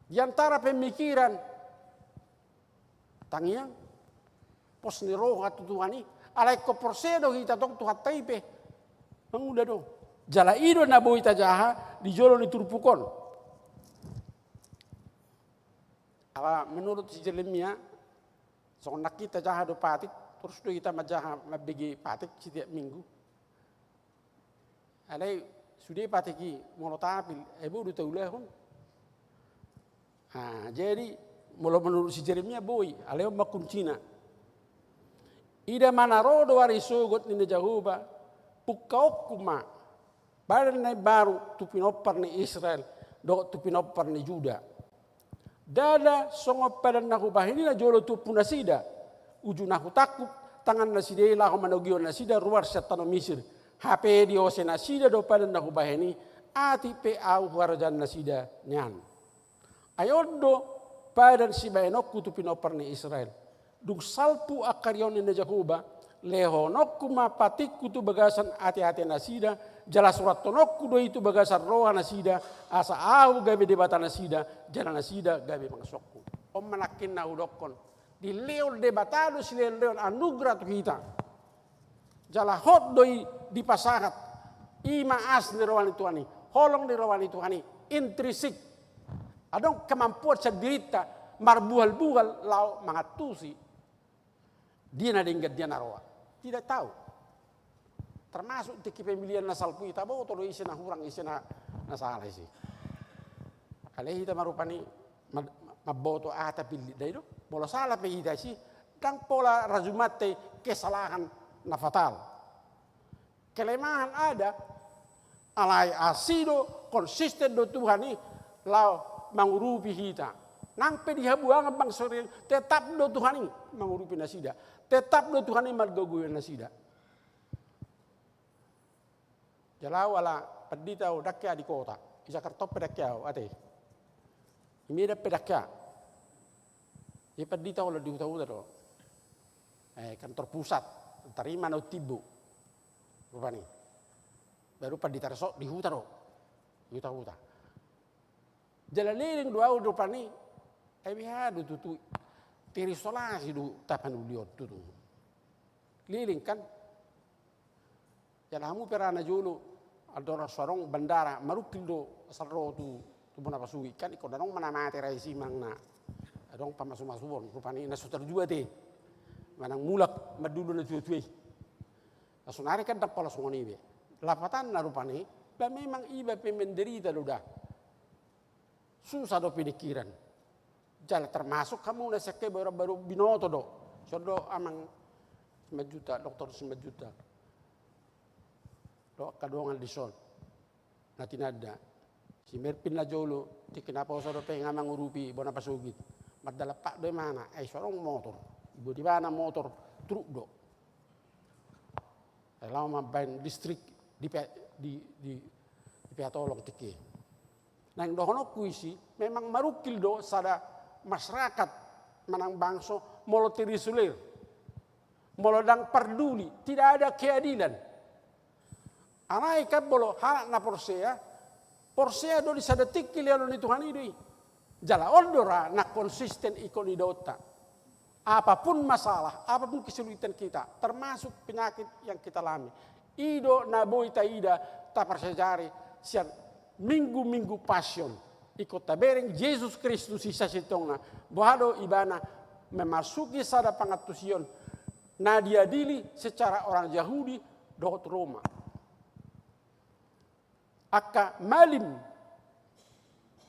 di antara pemikiran tangiang, pos ni roha tu Tuhan i. Alai ingkon porsea do hita tong Tuhanta i pe mangula do. Jala i do na boi tajaha di jolo ni turpuk on. Ala menurut si Jeremia, songon nangkin tajaha do patik, torus do hita manjaha mambege patik setiap minggu. Alai sude patik i molo tapil, ai boi do taulahon. Ah, jadi molo menurut si Jeremia boi, alai on ma kuncina. Ida ma na ro do ari sogot ninna Jahowa, pungkaonku ma padan na imbaru tu pinompar ni Israel dohot tu pinompar ni Juda. Ndada songon padan na hubahen i na jolo tu ompu nasida, uju na hutangkup tangan nasida i laho manogihon nasida ruar sian tano Misir. Hape diose nasida do padan na hubahen i, atik pe ahu huharajaan nasida nian. Ai on do padan sibahenonku tu pinompar ni Israel. Dung salpu angka ari on ninna Jahowa, lehononku ma patikku tu bagasan ateate nasida, jala surathononku do i tu bagasan roha nasida, asa ahu gabe Debata nasida, jala nasida gabe bangsoku. On ma nangkin na hudokkon. Dilehon Debata do silehonlehon anugerah tu hita. Jala hot do i dipasahat. I ma as ni roha ni Tuhan i. Holong ni roha ni Tuhan i. Intrinsik. Adong kemampuan sian dirinta marbuhalbuhal laho mangantusi. Dia na denggan, dia na roa. Tidak tahu. Termasuk tingki pemilihan na salpu i, taboto do ise na hurang, ise na, na sala ise. Alai hita ma rupani ma-, mamboto aha tapillit da i do. Molo sala pe hita isi, ndang pola rajumanta i kesalahan na fatal. Kelemahan ada, alai asi do, konsisten do Tuhan i laho mangurupi hita. Nang pe di habuangan bangso i, tetap do Tuhan i mangurupi nasida. Tetap do Tuhan i margogoion nasida. Jala au ala pandita au, ndang hea di kota. Di Jakarta pe ndang hea au, ate. Di Medan pe ndang hea. Jadi pandita au ala di huta-huta do. Eh, kantor pusat, tarima na timbo. Rupani. Baru pandita resort di huta do. Di huta-huta. Jala leleng do au rupani. Ai beha do tutu. Terisolasi do tapanuli on tutu. Leleng kan. Jala hamu pe ra na jolo, andorang so adong bandara, marungkil do asal ro tu, tu bona pasogit kan, ingkon adong ma na mate ra isi manang na adong pamasumasuon, rupani na so tarjua te. Manang mulak mandulu na tuatua i. Na sonari kan ndang pola songon i be. Lapatanna rupani, ba memang iba pe menderita do da. Susah do pinikkiran. Jala termasuk hamu na sian hea baru, baru binoto do. Songon do amang Simanjuntak, doktor Simanjuntak. Dohot angka dongan dison. Na tinanda. Si Merpin na jolo, tingki naposo dope nga mangurupi bona pasogit. Mardalan pat do ibana, ai so adong motor. Diboto ibana motor, truk do. Ai laho mambaen listrik di pe-, di, di, di Peatolong tingki. Naeng dohononku isi, memang marungkil do sada masyarakat manang bangso molo terisolir, molo ndang parduli, tidak ada keadilan. Alai kan molo halak na porsea, porsea do di sada tingki lehonon ni Tuhan i do i. Jala on do ra na konsisten ingkon idaonta. Apapun masalah, apapun kesulitan kita, termasuk penyakit yang kita alami, i do na boi taida, taparsajari sian minggu-minggu Pasion. Ingkon tabereng Jesus Kristus i sasintongna, boha do ibana memasuki sada pangantusion na diadili secara orang Jahudi dohot Roma. Angka malim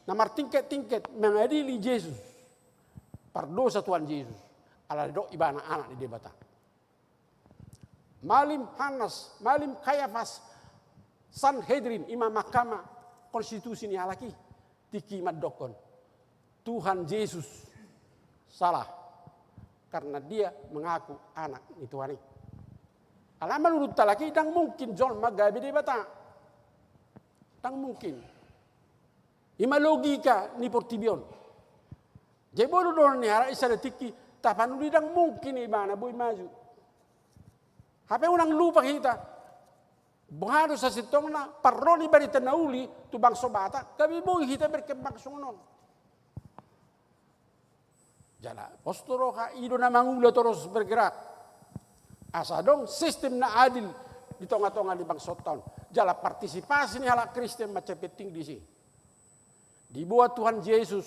na martingkat-tingkat mengadili Jesus, pardosa Tuhan Jesus, ala didok ibana anak ni Debata. Malim Hanas, malim Kayafas, Sanhedrin, i ma mahkamah konstitusi ni halak i, tingki mandokkon Tuhan Jesus salah karena dia mengaku anak ni Tuhan i. Alai menurut halak i ndang mungkin jolma gabe Debata. Ndang mungkin. I ma logika ni portibi on. Jadi boi do dohonon ni halak i sada tingki, tapanuli ndang mungkin ibana boi maju. Hape unang lupa hita, boha do sasintongna parro ni barita na uli tu bangso Batak, gabe boi hita berkembang songon on. Jala pos do roha i do na mangula torus bergerak. Asa adong sistem na adil di tonga-tonga ni bangsonta on. Jala partisipasi ni halak Kristen mansai penting disi. Diboan Tuhan Jesus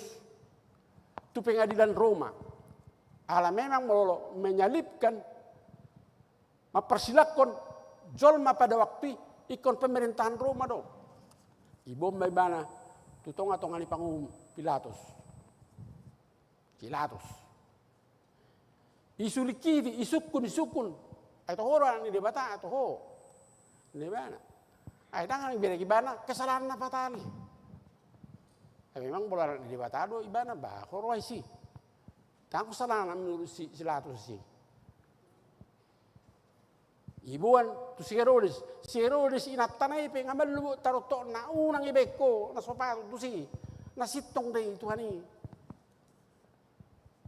tu pengadilan Roma. Ala memang molo menyalibkan, mempersilangkon jolma pada waktu i ingkon pemerintahan Roma do. Diboan ma ibana tu tonga-tonga ni panguhum Pilatus. Pilatus. Isulingkiti, isungkun, isungkun. Ai toho do anak ni Debata, ai toho. Ninna ibana. Ai ndang dibereng ibana kesalahan na fatal. Ai memang molo anak ni Debata do ibana, bah, ho ro ai si. Ndang kesalahan menurut si, si Pilatus i. Diboan tu si Herodes. Si Herodes inantana i pe nga malum taroktokna, unang ibaen ho na so patut tusi. Na sintong do i Tuhan i.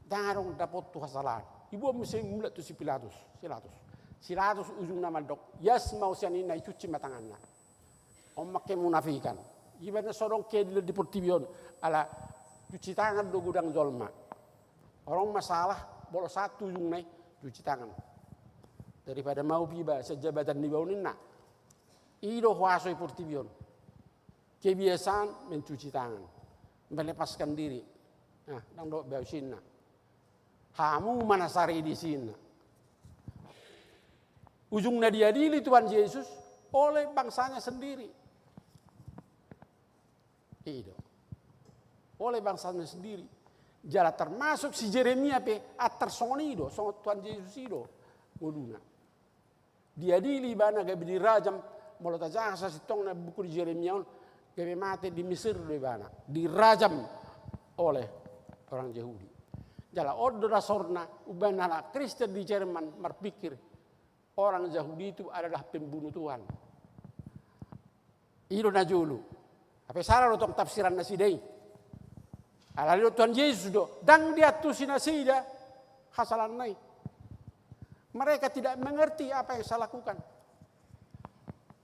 Ndang adong dapot tu hasalahan. Diboan muse mulak tu si Pilatus. Si Pilatus. Si Pilatus ujungna mandok, ias ma ho sian i, ninna, icuci ma tanganna. On ma kemunafikan. Ibana so adong keadilan di portibi on. Ala cuci tangan do godang jolma. Adong masalah, molo sahat tu ujungna i, cuci tangan. Daripada maup iba sian jabatan niba on, ninna. I do huaso i portibi on. Kebiasaan mencuci tangan, melepaskan diri. Nah, ndang dohot be au si ninna. Hamu ma na sari di si ninna. Ujungna diadili Tuhan Yesus oleh bangsanya sendiri. I do. Oleh bangsanya sendiri. Jala termasuk si Jeremia pe antar songon i do, songon Tuhan Yesus i do ngoluna. Diadili ibana gabe dirajam, molo tajaha sasintongna buku ni Jeremia on, gabe mate di Mesir do ibana, dirajam oleh orang Yahudi. Jala on do dasorna, umbahen halak Kristen di Jerman marpikir, orang Yahudi itu adalah pembunuh Tuhan. I do na jolo. Hape sala do tong tafsiran nasida i. Alani didok Tuhan Yesus do, ndang diantusi nasida hasalahanna i. Mereka tidak mengerti apa yang saya lakukan.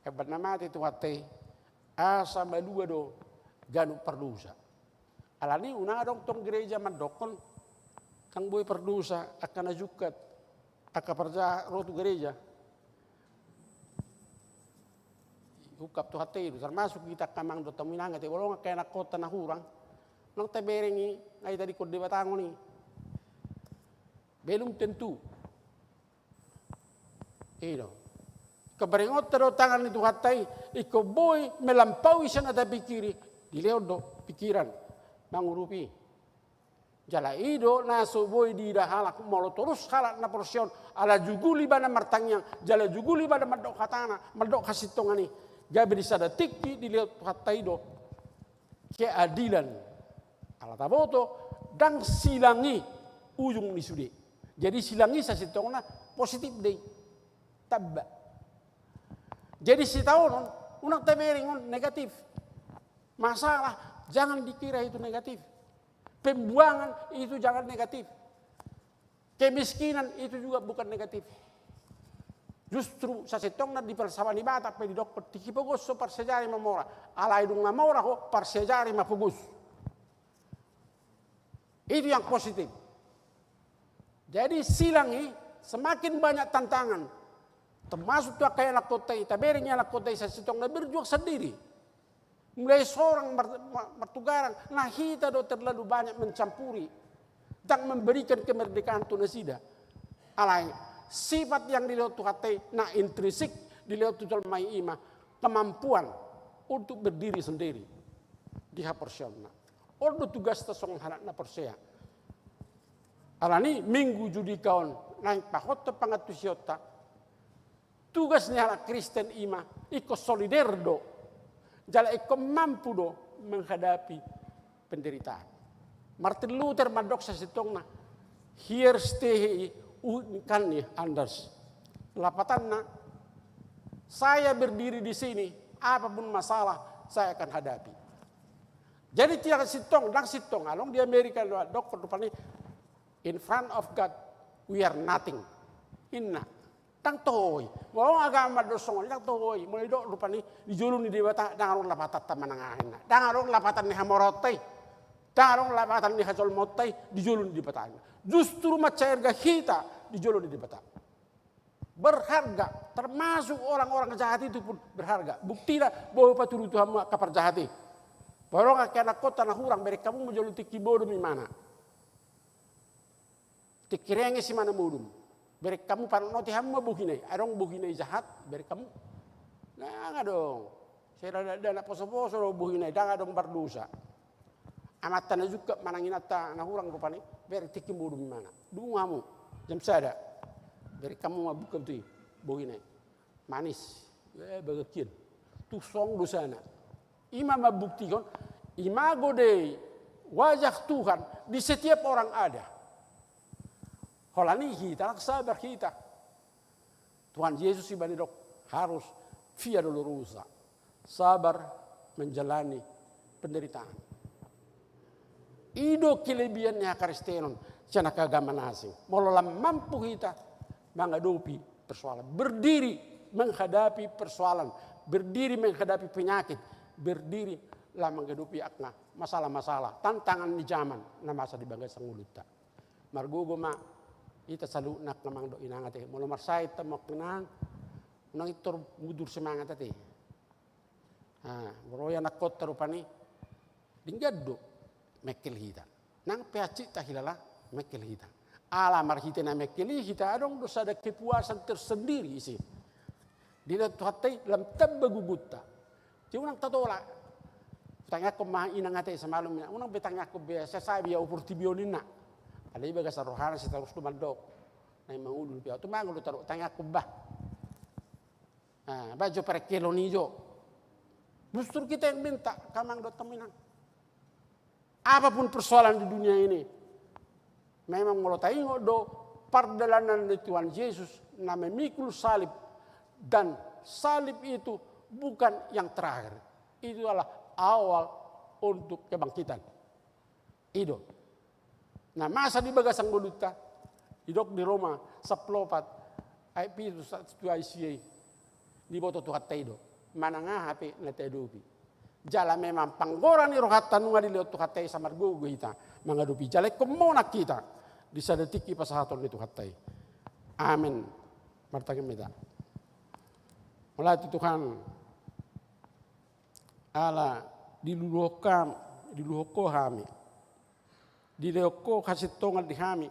Hebat na mate Tuhanta i, asa malua do ganup pardosa. Alani unang adong tong gereja mandokkon, ndang boi pardosa angka na jungkat, angka parjahat ro tu gereja. Ungkap Tuhanta i do, termasuk hita angka amang dohot hamu inang, ate, molo adong angka ianakkonta na hurang, unang tabereng i, nga ditadingkon Debata annon i. Belum tentu. I do. Ingkon berengonta do tangan ni Tuhanta i, ingkon boi melampaui sian na tapikiri, dilehon do pikiran mangurupi. Jala i do na so boi diida halak, molo torus halak na porsea on, ala jugul ibana martangiang, jala jugul ibana mandok hatana, mandok hasintongan i. Gabe di sada tingki dilehon Tuhanta i do keadilan. Ala taboto, ndang silang i ujung ni sude. Jadi silang i sasintongna positif do i. Tamba. Jadi sitaonon, unang tabereng on negatif. Masalah, jangan dikira itu negatif. Pembuangan itu jangan negatif. Kemiskinan itu juga bukan negatif. Justru sasintongna di falsafah ni Batak pe didokkon, tingki pogos ho parsiajari mamora. Alai dung mamora ho, parsiajari ma pogos. Itu yang positif. Jadi silang i semakin banyak tantangan. Termasuk tu angka ianakhonta i, tabereng ianakhonta i sasintongna berjuang sendiri. Mulai sorang mar-, mar-, martugarang, na hita do terlalu banyak mencampuri dan memberikan kemerdekaan tu nasida. Alai, sifat yang dilehon Tuhanta i, na intrinsik dilehon tu jolma i ima kemampuan untuk berdiri sendiri di haporseaonna. On do tugasta songon halak na porsea. Alani minggu Judika on, naeng pahothon pangantusionta, tugas ni halak Kristen ima ingkon solider do, jala ingkon mampu do menghadapi penderitaan. Martin Luther mandok sasintongna, "Hier stehe ich und kann nicht anders." Lapatanna, "Saya berdiri di sini, apapun masalah saya akan hadapi." Jadi tidak sintong, ndang sintong, along di Amerika do mandok rupani, "In front of God, we are nothing." Inna. Ndang toho i. Molo agama mandok songon i, ndang toho i. Molo didok rupani di jolo ni Debata, ndang adong lapatanta manang aha, inna. Ndang adong lapatan ni hamoranta i. Ndang adong lapatan ni hajolmaonta i di jolo ni Debata, inna. Justru mansai arga hita di jolo ni Debata. Berharga, termasuk orang-orang jahat itu pun berharga. Buktina, boha paturu tu hamu angka parjahat i. Molo angka ianakhonta na hurang, bereng hamu ma jolo tingki modom imana. Tingki renges imana modom. Bereng hamu, panotnoti hamu ma bohina i. Adong bohina i jahat, bereng hamu. Ndang adong. Sai dakdanak posoposo do bohina i, ndang adong mardosa. Amanta na jungkat manang inanta na hurang rupani, bereng tingki modom imana. Dungu hamu, jam sada. Bereng hamu ma buka tu i, bohina i. Manis. Eh, bagak hian. Tung songon dosana. Ima mambuktihon, imago Dei, wajah Tuhan di setiap orang ada. Holan i hita, ndang sabar hita. Tuhan Yesus i ma didok, harus via dolorosa, sabar menjalani penderitaan. I do kelebihan ni hakristenon sian angka agama na asing. Molo lam mampu hita mangadopi persoalan, berdiri menghadapi persoalan, berdiri menghadapi penyakit, berdiri lam mangadopi angka masalah-masalah, tantangan ni jaman na masa di bagasan ngolunta. Margogo ma hita saluhutna, angka amang dohot inang ate. Molo marsahit hamu, angka inang, unang pintor mundur semangat ate. Ah, molo ianakhonta rupani, denggan do mengkel hita. Nang pe hansit tahilala mengkel hita. Ala marhite na mengkel i hita, adong do sada kepuasan tersendiri isi. Dilehon Tuhanta i lam tamba gugunta. Jadi unang tatolak. Hutangiangkon ma, inang ate, samalum, inang. Unang be tangiangkon be, sai sabi au portibi on, inna. Alai i bagasan rohana sai tarus do mandok. Naeng mangolu dope au, tumangol do tadok, tangiangkon bah. Ah, bah jo parengkelon i jo. Justru kita yang minta, angka amang dohot hamu inang. Apapun persoalan di dunia ini, memang molo taingot do pardalanan ni Tuhan Yesus na memikul salib, dan salib itu bukan yang terakhir. Itu adalah awal untuk kebangkitan. I do. Na masa di bagasan ngolunta, didok di Roma sampulu opat, ayat pitu sahat tu ayat sia i. Diboto Tuhanta i do manang aha pe na taadopi. Jala memang panggora ni rohanta nunga dilehon Tuhanta i, sai margogo hita mangadopi. Jala ingkon monang hita di sada tingki pasahaton ni Tuhanta i. Amen. Martangiang ma hita. Mauliate tu Tuhan. Ala diluluhon kam, diluluhon Ho hami. Dilehon Ho hasintongan di hami,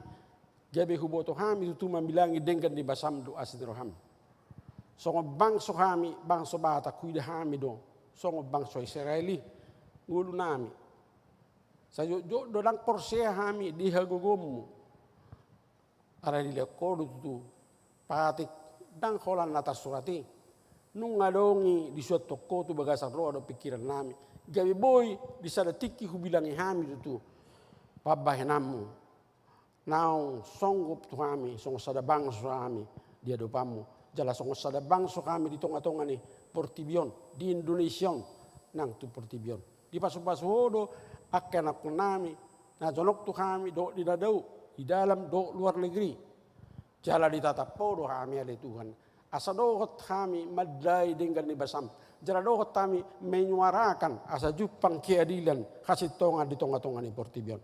gabe huboto hami tutu mambilangi denggan ni basam dohot asi ni roham. Songon bangso hami, bangso Batak, huida hami do songon bangso Israel i ngolunami. Sai jotjot do ndang porsea hami di hagogoonmu. Ala dilehon Ho do tutu patik, ndang holan na tarsurat i. Nunga adong i disuanhon Ho tu bagasan roha dohot pingkirannami, gabe boi di sada tingki hubilangi hami tutu pambahenanmu. Naung songgop tu hami songon sada bangso hami di adopanmu, jala songon sada bangso hami di tongatonga ni portibi on, di Indonesia on, nang tu portibi on. Dipasupasu Ho do angka ianakhonnami na jonok tu hami dohot di na dao, di dalam dohot luar negeri. Jala ditatap Ho do hami ale Tuhan, asa dohot hami mandai denggan ni basam. Jala dohot hami menyuarakan asa jumpang keadilan, hasintongan di tonga-tonga ni portibi on.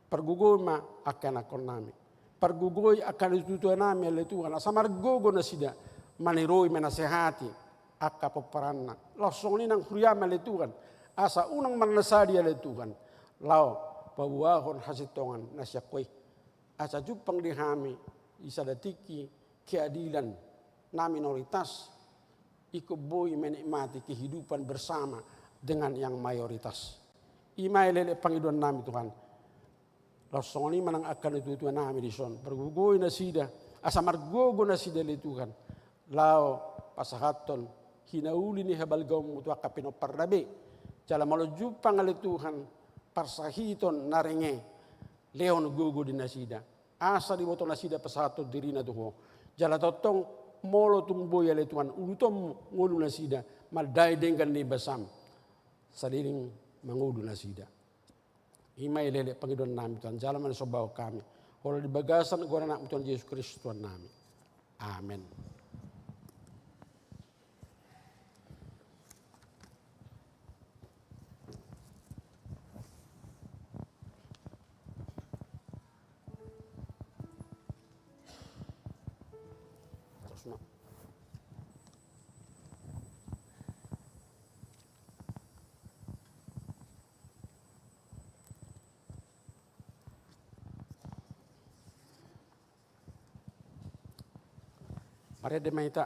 Pargogoi ma angka ianakhonnami. Pargogoi angka natuatuanami ale Tuhan, asa margogo nasida maniroi, menasehati angka pomparanna. Laos songon i nang huriam ale Tuhan, asa unang marnasadi ale Tuhan, laho paboahon hasintongan na sian Ho i. Asa jumpang di hami di sada tingki keadilan na minoritas, ingkon boi menikmati kehidupan bersama dengan yang mayoritas. I ma elek-elek pangidoannami Tuhan. Laos songon i ma nang angka natuatuanami dison, pargogoi nasida, asa margogo nasida ale Tuhan, laho pasahathon hinauli ni habalgaonmu tu angka pinompar na be. Jala molo jumpang ale Tuhan parsahiton na renge, lehon gogo di nasida, asa diboto nasida pasahathon dirina tu Ho. Jala tongtong molo tung boi ale Tuhan udutonmu ngolu nasida mandai denggan ni basam saleleng mangolu nasida. I ma elek-elek pangidoannami Tuhan, jala ma na sombahon hami, holan di bagasan goar ni Anakmu Tuhan Jesus Kristus Tuhannami. Amen. Terus, Mak. Marende ma hita.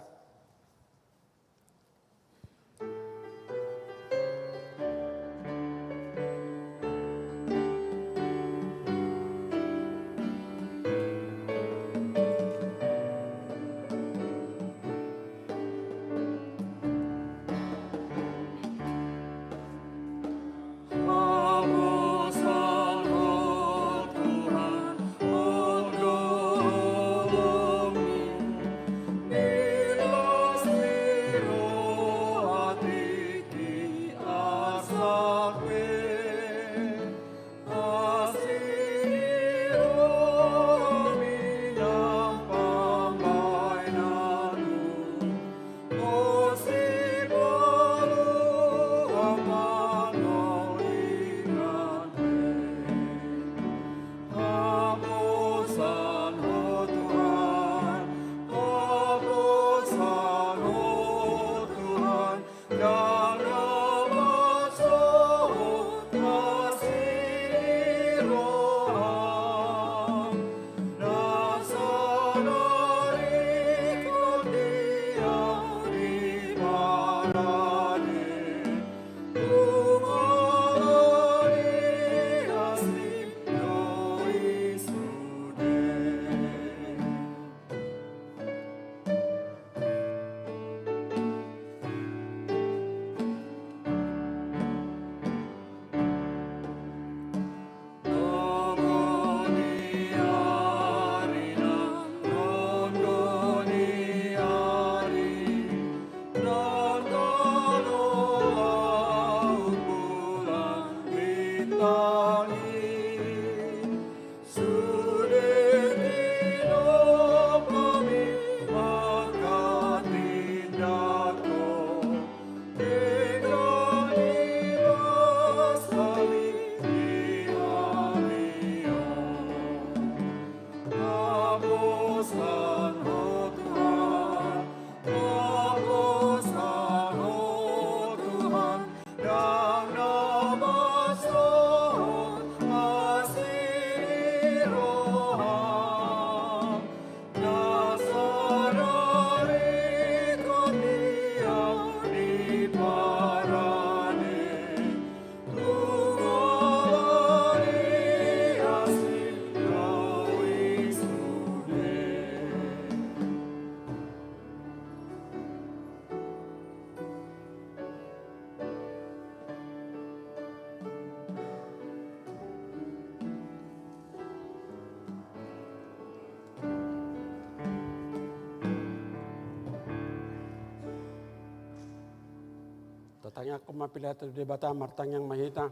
Tatangiangkon ma pelean tu Debata, martangiang ma hita.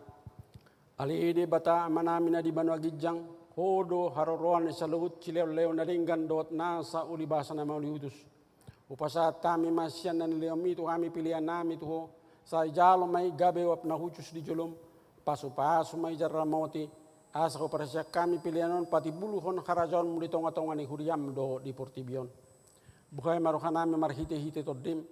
Ale Debata Amanami na di banua ginjang, Ho do haroroan ni saluhut silehonlehon na denggan dohot nasa ulibasa na mauliutus. Hupasahat hami ma sian na nilehonmi tu hami pelean nami tu Ho, sai jalo ma i gabe uap na hushus di jolom, pasupasu ma i jala ramoti, asa huparsian hami pelean on patimbulhon harajaonmu di tongatonga ni huriam dohot di portibi on. Buhai ma rohanami marhitehite Tondim,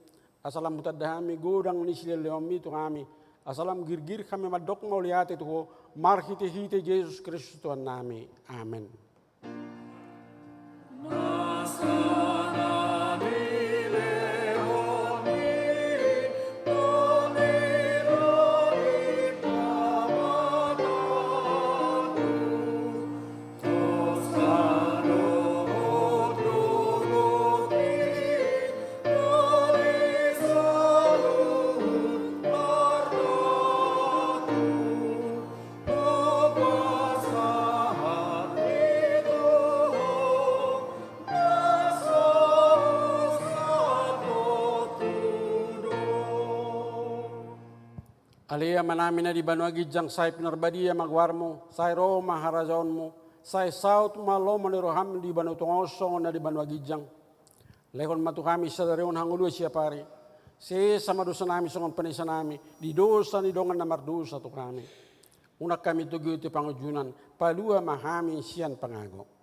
asa lam hutanda hami godang ni silehonlehonmi tu hami, asa lam girgir hami mandok mauliate tu Ho, marhitehite Jesus Kristus Tuhan nami. Amen. Ale Amanami na di banua ginjang, sai pinarbadia ma goarmu, sai ro ma harajaonmu, sai saut ma lomo ni roham di banua tonga on songon na di banua ginjang. Lehon ma tu hami sadari on hangoluan siapari. Sesa ma dosanami songon panesanami di dosa ni dongan na mardosa tu hami. Unang hami togihon tu pangunjunan, palua ma hami sian pangago.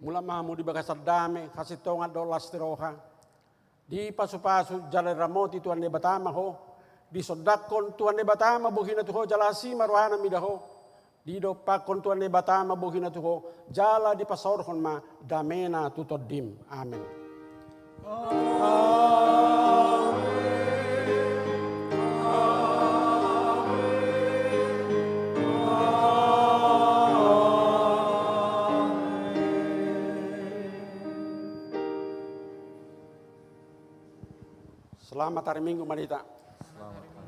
Mulak ma hamu di bagasan dame, hasintongan dohot las ni roha. Dipasupasu jala diramoti Tuhan Debata ma ho. Disondangkon Tuhan Debata ma bohina tu ho jala asi ma rohana mida ho. Didompakkon Tuhan Debata ma bohina tu ho jala dipasaorhon ma damena tu tondim. Amen. Selamat hari Minggu ma di hita. Selamat.